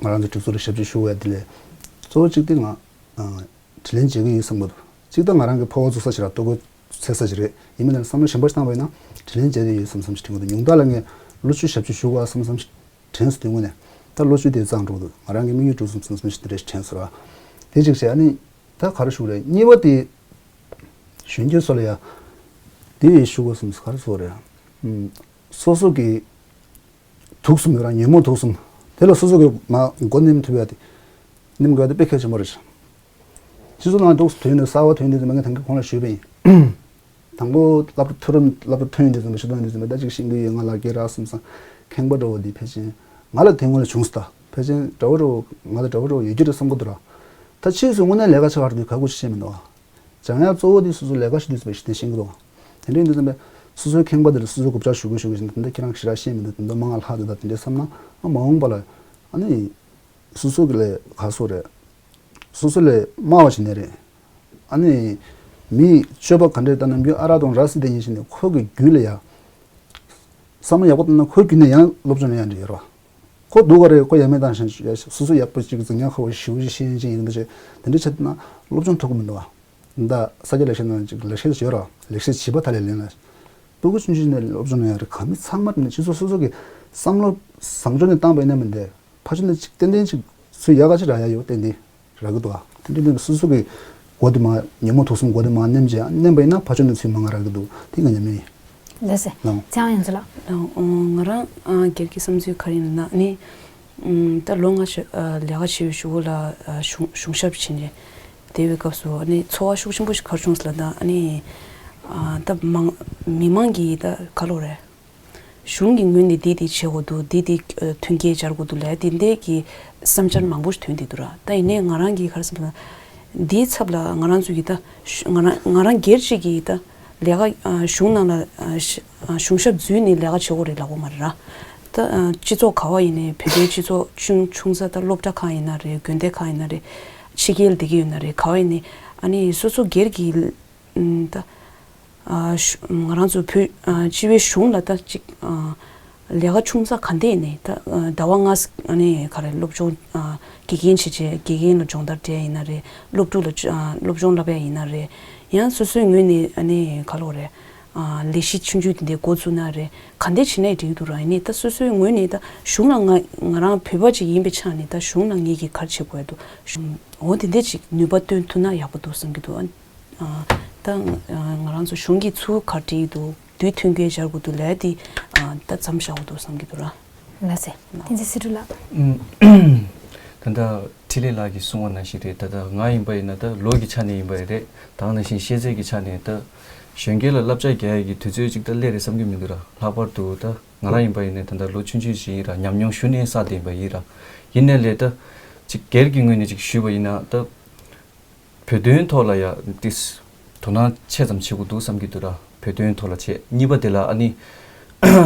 ང་རང་ཚོ་སྒྲིག་འཛུགས་ལ་ཞབས་ཕྱི་ཞུ་བའི་དེ་ལས་གཙོ་བོ་གཅིག་དེ་ང་དྲིན་ལན་འཇལ་གྱི་ཡོད་བསམ་གྱི་འདུག་གཅིག་ད་ང་རང་གི་ཕོ་བ་བཙུགས་ས་ཞིག་ར་ལྟོ་གོས་འཚོལ་ས་ཞིག་རེད། ཡིན་མིན་ལ་བསམ་བློ་གཞན་པ་ཞིག་བཏང་བ་ཡིན་ན་དྲིན་ལན་འཇལ་གྱི་ཡོད་བསམ་བསམ་ཞིག་དྲན་གྱི་འདུག་ཉུང་མཐའ་ལ་ངས་ལོ་བཅུ་ཞབས་ཕྱི་ཞུ་དགོས་བསམ་བསམ་ཞིག་དྲན་སོང་། དེ་དངོས་གནས་ད་ལོ་བཅུ་དེ་ཙང་འགྲོ་གི་འདུག་ང་རང་གི་དམིགས་ཡུལ་འགྲུབ་སོང་བསམ་བསམ་ཞིག་དེ་འདྲ་ཞིག་དྲན་སོང་ར། དེ་གཅིག་བྱས། ཨ་ནི་ད་ག་རེ་ཞུ་དགོས་རེད། གཉིས་པ་དེ་གཞོན་སྐྱེས་ཚོ་ལ་ཡ་དེ་ཞུ་དགོས་བསམ་ག་རེ་ཟེར་དགོས་རེད། ཨམ། སོ་སོ་གི་དུག་གསུམ་ཡོད་ར། ཉོན་མོངས་དུག་གསུམ་དེ་ལ་སོ་སོ་གི་མ་མགོ་ནེམ་ཐུབ་ཡ་དེ་ནེམ་དགོས་ཡ་དེ་དཔེ་གལ་ཆེན་པོ་རེད། སྤྱི་ཚོགས་ནང་དུག་ཐོན་ནས་གསར་པ་ཐོན་དུས་ཙམ་པ་ངས་ད་གིན་གོང་ལ་ཞུས་པ་ཡིན། དང་པོ་སློབ་གྲྭ་མཐོ་རིམ་སློབ་གྲྭ་ཐོན་དུས་ཙམ་པ་ཤེས་ཐོན་དུས་ཙམ་པ་ད་ཅིག་ཤེས་ཀྱི་ཡོད། ང་ལག་སྐྱེས་རག་བསམ་སང་ཁེངས་པ་འདྲ་བོ་འདི་ཕལ་ཆེར་ང་ལ་དེ་སྔོན་ལ་བྱུང་སོང་། ད་ཕལ་ཆེར་འདྲ་བོ་འདྲ་བོ་ང་ལ་འདྲ་བོ་འདྲ་བོ་ཡོད་ཀྱི་རེད་བསམ་གྱི་འདུག་ར། ད་ཕྱིས་སུ་དངོས་གནས་ལས་ཀ་བྱ་བར་དུས་ག་གུ་ཞིག་ཤེས་མི་འདུག་ཨ། སྦྱང་ཡག་གཙོ་བོ་དེ་སོ་སོ་ལས་ཀ་བྱེད་དུས་ཙམ་པ་ཞིག་དེ་ཤེས་ཀྱི་འདུག་ཨ། དེ་འདྲ་ཡིན་དུས་ཙམ་པ་སོ་སོའི་ཁེངས་པ་དེ་ལ་སོ་སོའི་རྐུབ་ལྕགས་གཞུ་གུ་གཞུ་གུ་བཞིན་དེ་འདྲ་ཁྱེད་རང་ཞེ་དྲག་ཤེས་མི་འདུག་དེ་འདྲ་མང་ང་ལྷག་འདུག་ད་དེ་འདྲ་བསམ་ན་ཨ་མ་འོངས་པ་ལ་ཨ་ནི་སོ་སོ་གི་ལས་ག་སོ་རེད། སོ་སོ་ལས་དམའ་བ་བྱས་ནས་རེད། ཨ་ནི་མིའི་སྤྱོད་པ་ག་འདྲས་ལྟ་ན་མྱི་ཨ་རག་དང་ར་བཟི་དེ་ཡིན་ཞིག་ནས་ཁོ་གི་རྒྱུད་ལ་ཡ་བསམ་བློ་ཡག་པོ་བཏང་ན་ཁོའི་རྒྱུད་ནས་ཡང་སློབ་སྦྱོང་ལེན་ཡག་འདྲ་ཡོད་རེད་བ། ཁོ་སྡུག་ག་རེད། ཁོ་ཡ་མེད་བཏང་ཞིང་སོ་སོ་ཡག་པོ་ཅིག་འཛིན་ཡག་ཁ་བོ་ཞིའུ་ཞིག་ཤེས་ཡོན་ཅན་ཡིན་པ་བྱས་དེ་འདྲ་བྱས་ན་སློབ་སྦྱོང་ཐུབ་ཀྱི་མི་འདུག་བ། ད་ས་སྐྱ་ལེགས་བཤད་ནང་ཅིག་ལེགས་བཤད་ཅིག་ཡོད་རེད་བ། ལེགས་བཤད་བྱིས་པ་དག་ལ་ལེན་ལ། སྤུ་གུ་ཆུང་ཆུང་ནས་སློབ་སྦྱོང་ལེན་ཡག་རེད། ག་མི་ཚང་མ་དེ་ནས་སྤྱི་ཚོགས་སོ་སོ་གི་བསམ་བློ་བཟང་ཕྱོགས་ནས་བཏང་པ་ཡིན་ན་མི་འདུག་ཕར་ཕྱོགས་ནས་ཅིག་ཏན་ཏན་ཅིག་ཚུར་ཡག་ག་ཅིག་རག་ཡག་ཡོད་ཏན་ཏན་རག་གི་འདུག་ཨ། དེ་འདྲ་དེ་སོ་སོ་གི་མགོ་དེ་མ་ཉོན་མོངས་དུག་གསུམ་མགོ་དེ་མ་ནེམ་བྱས་ནེམ་པ་ཡིན་ན་ཕར་ཕྱོགས་ནས་ཚུར་མང་ང་རག་གི་འདུག་དེ་ང་ཉམས་མྱོང་ཡིན། ལགས་སེ། ལགས། ཚེ་དབང་ཡོངས་འཛིན་ལགས། ལགས། ང་རང་ཨ་སྒེར་གྱི་བསམ་ཚུལ་ག་རེ་ཡིན་ན་ནི་ཨམ་ད་ལོ་ལྔ་ཞིག་ཨ་ལས་ཀ་བྱེད་པའི་གཞུག་གུ་ལ་ཨ་གཞུང་གཞུང་ཞབས་ཕྱིན་རྗེས་བསྡད་པའི་སྐབས་སུ་ཨ་ནི་ཚོར་བ་ཤུགས་ཆེན་པོ་ཞིག་ག་རེ་བྱུང་ཟེར་ལབ་ན་ཨ་ནི་ཨ་ད་མང་མི་མང་གིས་ད་ག་ལོ་རེད། གཞུང་གི་ངོས་ནས་འདི་འདི་བྱེད་དགོས་འདུག་འདི་འདི་ཨ་མཐུན་རྐྱེན་སྦྱར་དགོས་འདུག་ལབ་དེ་འདྲའི་གི་བསམ་འཆར་མང་པོ་ཞིག་ཐོན་བསྡད་འདུག་ར། ད་ཡིན་ནའི་ང་རང་གིས་ག་རེ་བསམ་ན་འདིའི་ཚབ་ལ་ང་རང་ཚོ་གིས་ད་ང་རང་ང་རང་སྒེར་གཅིག་གིས་ད་ལས་ཀ་ཨ་གཞུང་ནང་ལ་ཨ་གཞུང་ཞབས་འཛུལ་ནས་ལས་ཀ་བྱེད་དགོས་རེད་ལབ་དགོས་མ་རེད་ར། ད་ཨ་སྤྱི་ཚོགས་ག་བ་ཡིན་ནའི་བོད་པའི་སྤྱི་ཚོགས་ཆུང་ཆུང་ས་ད་སློབ་གྲྭ་ཁག་ཡིན་ན་རེད། དགོན་སྡེ་ཁག་ཡིན་ན་རེད། ཕྱི་རྒྱལ་བསྡད་ཀྱི་ཡོད་ན་རེད། ག་བ་ཡིན་ནའི་ཨ་ནི་སོ་སོ་སྒེར་གྱི་ཨུམ་ད་ཨ་ཞུ་ང་རང་ཚོ་བོད་ཨ་སྤྱི་བའི་གཞུང་ལ་ད་ཅིག་ཨ་ལས་ཀ་ཆུང་ཙག་ག་འདྲས་ནས་ད་ཨ་ཟླ་བ་ལྔ་ཨ་ནི་ག་རེ་སློབ་སྦྱོང་ཨ་དགེ་རྒན་བྱས་བྱས་དགེ་རྒན་ལ་སྦྱོང་བརྡར་སྤྲད་ཡིན་ན་རེད། སློབ་ཕྲུག་ལ་ཨ་སློབ་སྦྱོང་བསླབ་ཡ་ཡིན་ན་རེད། ཡང་སོ་སོའི་ངོས་ནས་ཨ་ནི་ག་ལོ་རེད། ཨ་ལས་གཞི་ཆུང་ཆུང་དེ་འདྲའི་འགོ་བཙུགས་ན་རེད། ག་འདྲས་བྱས་ནའི་འགྲིག་འདུག་ར། ཡིན་ནའི་ད་སོ་སོའི་ངོས་ནས་ད་གཞུང་ལ་ང་ང་རང་བོད་པ་ཅིག་ཡིན་པའི་ཆ་ནས་ད་གཞུང་ལ་ངེད་ཀྱིས་ག་རེ་བྱེད་དགོས་ཡ་འདུག་འོ་དེ་འདྲས་ཅིག་ནུས་པ་བཏོན་ཐུབ་ན་ཡག་པོ་འདུག་བསམ་གྱི་འདུག་ཨ། ཨ་ད་ང་རང་ཚོ་གཞུང་གིས་ཚུར་ག་རེ་འདུག་དུས་མཐུན་རྐྱེན་སྦྱར་དགོས་འདུག་ལབ་དེ་ཨ་ད་མཚམས་བཞག་དགོས་འདུག་བསམ་གྱི་འདུག་ར། ལགས་སེ། བསྟན་འཛིན་སྲིད་སྒྲུབ་ལགས། ད་ལྟ་འཕྲིན་ལས་ལགས་ཀྱིས་གསུངས་པ་ནང་བཞིན་རེད། ད་ལྟ་ང་ཡིན་པ་ཡིན་ན་ད་ལོ་གི་ཆ་ནས་ཡིན་པ་རེད། ད་ག་ནང་བཞིན་ཤེས་ཚད་ཀྱི་ཆ་ནས་ད་གཞོན་སྐྱེས་ལ་བསླབ་བྱ་རྒྱག་ཡ་གི་དུས་ཚོད་ཅིག་ད་སླེབས་རེད་བསམ་གྱི་མི་འདུག་ར། ལྷག་པར་དུ་ད་ང་རང་ཡིན་པ་ཡིན་ན་ད་ལྟ་ལོ་ཆུང་ཆུང་ཞིག་ཡིན་ར། ཉམས་མྱོང་ཞུ་ནས་བསགས་བསྡད་པ་ཡིན་ར། ཡིན་ནའི་ལས་ད་ཅིག་སྒེར་གྱི་ངོས་ནས་ཅིག་ཞུས་པ་ཡིན་ན་ད། བོད་དོན་ཐོག་ལ་ཡ་ཏིས་དོ་སྣང་ཆེ་ཙམ་བྱེད་དགོས་འདུག་བསམ་གྱི་འདུག་ར། བོད་དོན་ཐོག་ལ་བྱས། གཉིས་པ་དེ་ལ་ཨ་ནི་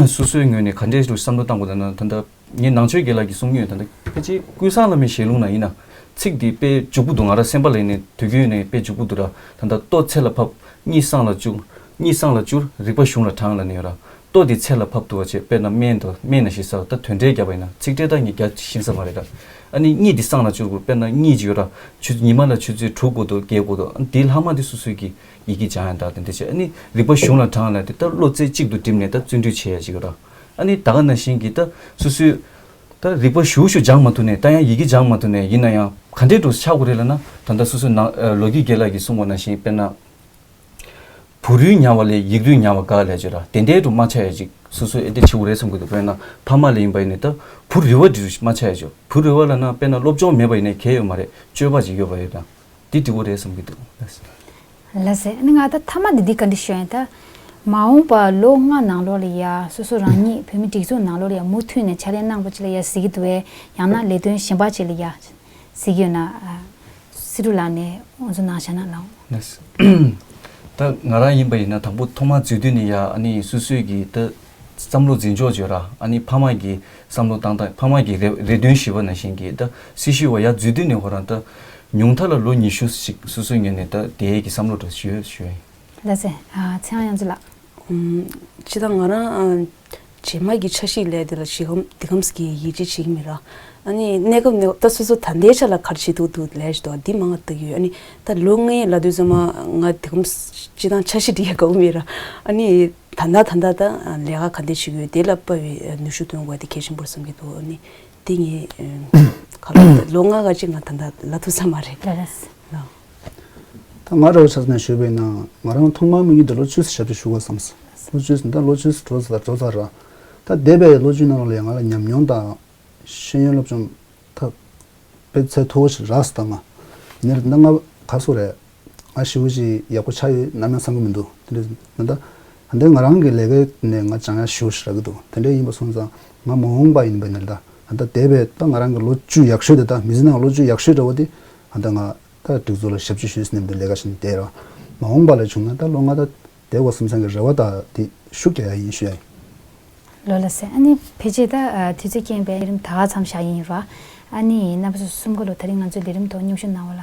སོ་སོའི་ངོས་ནས་ག་འདྲས་ཞིག་བསམ་བློ་བཏང་དགོས་ད་ན། ད་ལྟ་ངས་ནང་ཆོས་རྒན་ལགས་ཀྱིས་གསུང་མྱོང་། ད་ལྟ་ཕལ་ཆེར་ཀུན་བཟང་བླ་མའི་ཞལ་ལུང་ན་ཡིན་ན་ཚིག་འདི་དཔེ་འཇུག་པོ་འདུག་ང་རང་སེམས་པ་ལ་ཡིན་ནའི་དུས་རྒྱུན་ནས་དཔེ་འཇུག་པོ་འདུག་ར། ད་ལྟ་ལྟོ་ཚེ་ལ་ཕབ། གཉིད་སྲང་ལ་བཅུག་གཉིད་སྲང་ལ་བཅུག་རིག་པ་གཞུང་ལ་དྲངས་ལབ་ནས་ཡོད་ར། ལྟོ་འདི་ཚེ་ལ་ཕབ་འདུག་བ་བྱས། དཔེར་ན་སྨན་དང་སྨན་ན་ཞིག་ཟ་བ་ད་དོན་འགྲེལ་བརྒྱབ་པ་ཡིན་ན་ཚིག་ཕྲད་ད་ངས་རྒྱ་ཤིང་ས་མ་རེད་ད། ཨ་ནི་གཉིད་འདི་སྲང་ལ་བཅུག་དགོས། དཔེར་ན་གཉིད་ཅིག་ཡོད་ར། ཆུ་ཉི་མ་ལ་ཆུ་ཚོད་དྲུག་དགོས་འདུག་བརྒྱད་དགོས་འདུག་ཨ་ནི་འདིའི་ལྷག་མ་འདི་སོ་སོའི་གི་ཡི་གེ་སྦྱང་ཡ་ད་དེ་འདྲ་བྱས། ཨ་ནི་རིག་པ་གཞུང་ལ་དྲངས་ལ་དེ་ད་བློ་རྩེ་གཅིག་ཏུ་བསྒྲིམས་ནས་ད་བརྩོན་འགྲུས་བྱེད་ཡ་ཅིག་ཡོད་ར། ཨ་ནི་ད་ག་ནང་བཞིན་གྱི་ད་སོ་སོའི་ད་རིག་པ་ཞུ་ཞུ་སྦྱང་མ་ཐུབ་ནས་ད་ཡང་ཡི་གེ་སྦྱང་མ་ཐུབ་ནས་ཡིན་ན་ཡང་ག་འདྲས་འགྲོ་ཆགས་དགོས་རེད་ལབ་ན། ད་ལྟ་སོ་སོའི་ནང་ལོ་རྒྱུས་རྒན་ལགས་ཀྱིས་གསུངས་པ་ནང་བཞིན་དཔེར་ན། བུ་རུས་ཉར་བ་ལས་ཡིག་རུས་ཉར་བ་དགའ་ལབ་ཅིག་ར། དེ་འདྲའི་རུ་མ་ཆགས་ཡ་ཅིག་སོ་སོས་ཨེ་དེ་བྱེད་དགོས་རེད་བསམ་གྱི་འདུག་དཔེར་ན་ཕ་མ་ལ་ཡིན་པ་ཡིན་ནའི་ད་བུ་རུས་པ་འདི་རུ་མ་ཆགས་ཡ་ཅིག་བུ་རུས་པ་ལབ་ན་དཔེར་ན་སློབ་སྦྱོང་མེད་པ་ཡིན་ནའི་གལ་ཡོད་མ་རེད། སྤྱོད་པ་ཅིག་ཡོད་པ་ཡོད་ན་འདི་འགྲིག་གི་རེད་བསམ་གྱི་འདུག་ལགས་སེ། ཨ་ནི་ང་ད་མཐའ་མ་འདི་འདི་བཀའ་འདྲི་ཞུ་ཡ་ཡིན། ད་མ་འོངས་པ་ལོ་ལྔ་ནང་ལོགས་ལ་ཡ་སོ་སོ་རང་ཉིད་བོད་མི་སྒྲིག་འཛུགས་ནང་ལོགས་ལ་ཡ་མུ་མཐུད་ནས་ཕྱག་ལས་གནང་བ་ཅིག་ལ་ཡ་གཟིགས་ཀྱི་འདུག་བས། ཡང་ན་ལས་དོན་གཞན་པ་ཅིག་ལ་ཡ་གཟིགས་ཡོད་ན། ཨ། སྲིད་སྒྲུབ་ལགས་ནས་དབུ་འཛུགས་གནང་བཞག་ན་ལགས། ལགས། ད་ང་རང་ཡིན་པ་ཡིན་ན་དང་པོ་ཐོག་མར་འཛུལ་དུས་ནས་ཡ་ཨ་ནི་སོ་སོའི་གི་ད་བསམ་བློ་འཛིན་ཕྱོགས་བརྗོད་ར། ཨ་ནི་ཕ་མ་གི་བསམ་བློ་བཏང་སྟངས་ཕ་མ་གི་རེ་རེ་འདུན་ཞུས་པ་ནང་བཞིན་གྱི་ད་སྲི་ཞུ་བ་ཡ་འཛུལ་དུས་ནས་ཧོ་རང་ད་ཉུང་མཐའ་ལ་ལོ་ཉི་ཤུ་ཞིག་སོ་སོའི་ངོས་ནས་ད་དེའི་གི་བསམ་བློ་འདྲ་ཞུ་ཞུ་ཡིན། ལགས་སེ། ཨ། ཚེ་དབང་དབྱངས་ཅན་ལགས། ཨུམ། སྤྱིར་བཏང་ང་རང་ཨ། རྗེས་མ་གི་འཆར་གཞི་ལས་དེ་ལ་ཞེ་གམ་འདི་གམ་ཟེར་གི་ཡིད་ཆེས་བྱེད་ཀྱི་མེད་ར། ཨ་ནི་གནས་སྐབས་ནས་ད་སོ་སོ་ད་ལྟའི་ཆ་ལ་ག་རེ་བྱེད་ཐུབ་འདུག་ལས་ཞིག་འདུག་འདི་མང་ང་ལྟ་གི་ཡོད། ཨ་ནི་ད་ལོ་ལྔའི་ལབ་དུས་ཙམ་པ་ང་འདི་གམ་སྤྱིར་བཏང་འཆར་གཞི་འདི་ཡ་དགའ་པོ་མེད་ར། ཨ་ནི་ད་ལྟ་ད་ལྟ་ད་ལས་ཀ་ག་འདྲ་བྱེད་ཀྱི་ཡོད་དེ་ལ་དཔག་པའི་ནུས་ཤུགས་བཏོན་དགོས་དེ་གལ་ཆེན་པོ་རེད་བསམ་གྱི་འདུག་ཨ་ནི་དེ་ངས་ཨ། ག་ལ་ལོ་ལྔ་ག་ཅིག་ང་ད་ལྟ་ལབ་ཐུབ་ས་མ་རེད། ལགས་ལགས། ལགས། ད་ང་འདྲ་བོ་ཆ་བཞག་ན་ཞུས་པ་ཡིན་ན་ང་རང་ཐོག་མར་དམིགས་ཡུལ་དེ་ལོ་བཅུ་ཙམ་ཞབས་ཕྱི་ཞུ་དགོས་བསམ་སོང་། ལོ་བཅུ་ཙམ། ད་ལོ་བཅུ་ཙམ་འགྲོ་ཚར་འགྲོ་ཚར་ར། ད་འདས་པའི་ལོ་བཅུ་ནང་ལ་ཡང་ང་ལ་ཉམས་མྱོང་དང་ཤེས་ཡོན་སློབ་སྦྱོང་ད་དཔེ་ཚད་མཐོ་བོ་ཞིག་རག་སོང་། ད་ང་ཉེར་ད་ང་ག་སོ་རེད། ང་ཞེ་པོ་ཅིག་ཡག་པོ་ཆགས་ཡོད་ནམ་ཡང་བསམ་གྱི་མི་འདུག་དེ་འདྲ་ད་ད་ལྟ་ང་རང་གི་ལས་ཀའི་ནས་ང་སྦྱང་ཡག་ཞེ་པོ་ཞིག་རག་གི་འདུག་དེ་འདྲ་ཡིན་པ་སོང་ཙང་ང་མ་འོངས་པ་ཡིན་པ་ཡིན་ན་ད་ད་ལྟ་འདས་པའི་ད་ང་རང་གི་ལོ་བཅུ་ཡག་ཤོས་དེ་ད་མི་ཚེ་ནང་ལོ་བཅུ་ཡག་ཤོས་འདྲ་བོ་དེ་ད་ལྟ་ང་ད་སྒྲིག་འཛུགས་ལ་ཞབས་ཕྱི་ཞུས་ཟིན་ནས་ལས་ཀ་བྱས་ནས་བསྡད་ར། མ་འོངས་པ་ལ་བྱུང་ན་ད་ལོ་ལྔ་ད་བསྡད་དགོས་བསམ་བསམ་གྱི་རེ་བ་ད་དེ་ཤུགས་རྒྱག་ཡག་ཡིན་ཞུ་ཡ་ཡིན། ལགས་ལགས་སེ། ཨ་ནི་ཕལ་ཆེར་ད་ཨ། དུས་ཚོད་རྐྱེན་པས་ལས་རིམ་ད་ག་མཚམས་བཞག་ཡིན་ར། ཨ་ནི་རྣམ་པ་ཚོ་གསུམ་ཀ་ལོ་ད་རིང་ང་ཚོའི་ལས་རིམ་ཐོག་མཉམ་ཞུགས་གནང་བ་ལ་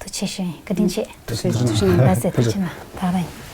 ཐུགས་རྗེ་ཆེ་ཞུ་ཡིན། བཀའ་དྲིན་ཆེ། ཐུགས་རྗེ་ཆེ། ལགས་སེ། ཐུགས་རྗེ་ཆེ་གནང་། ད་ག་རང་ཡིན།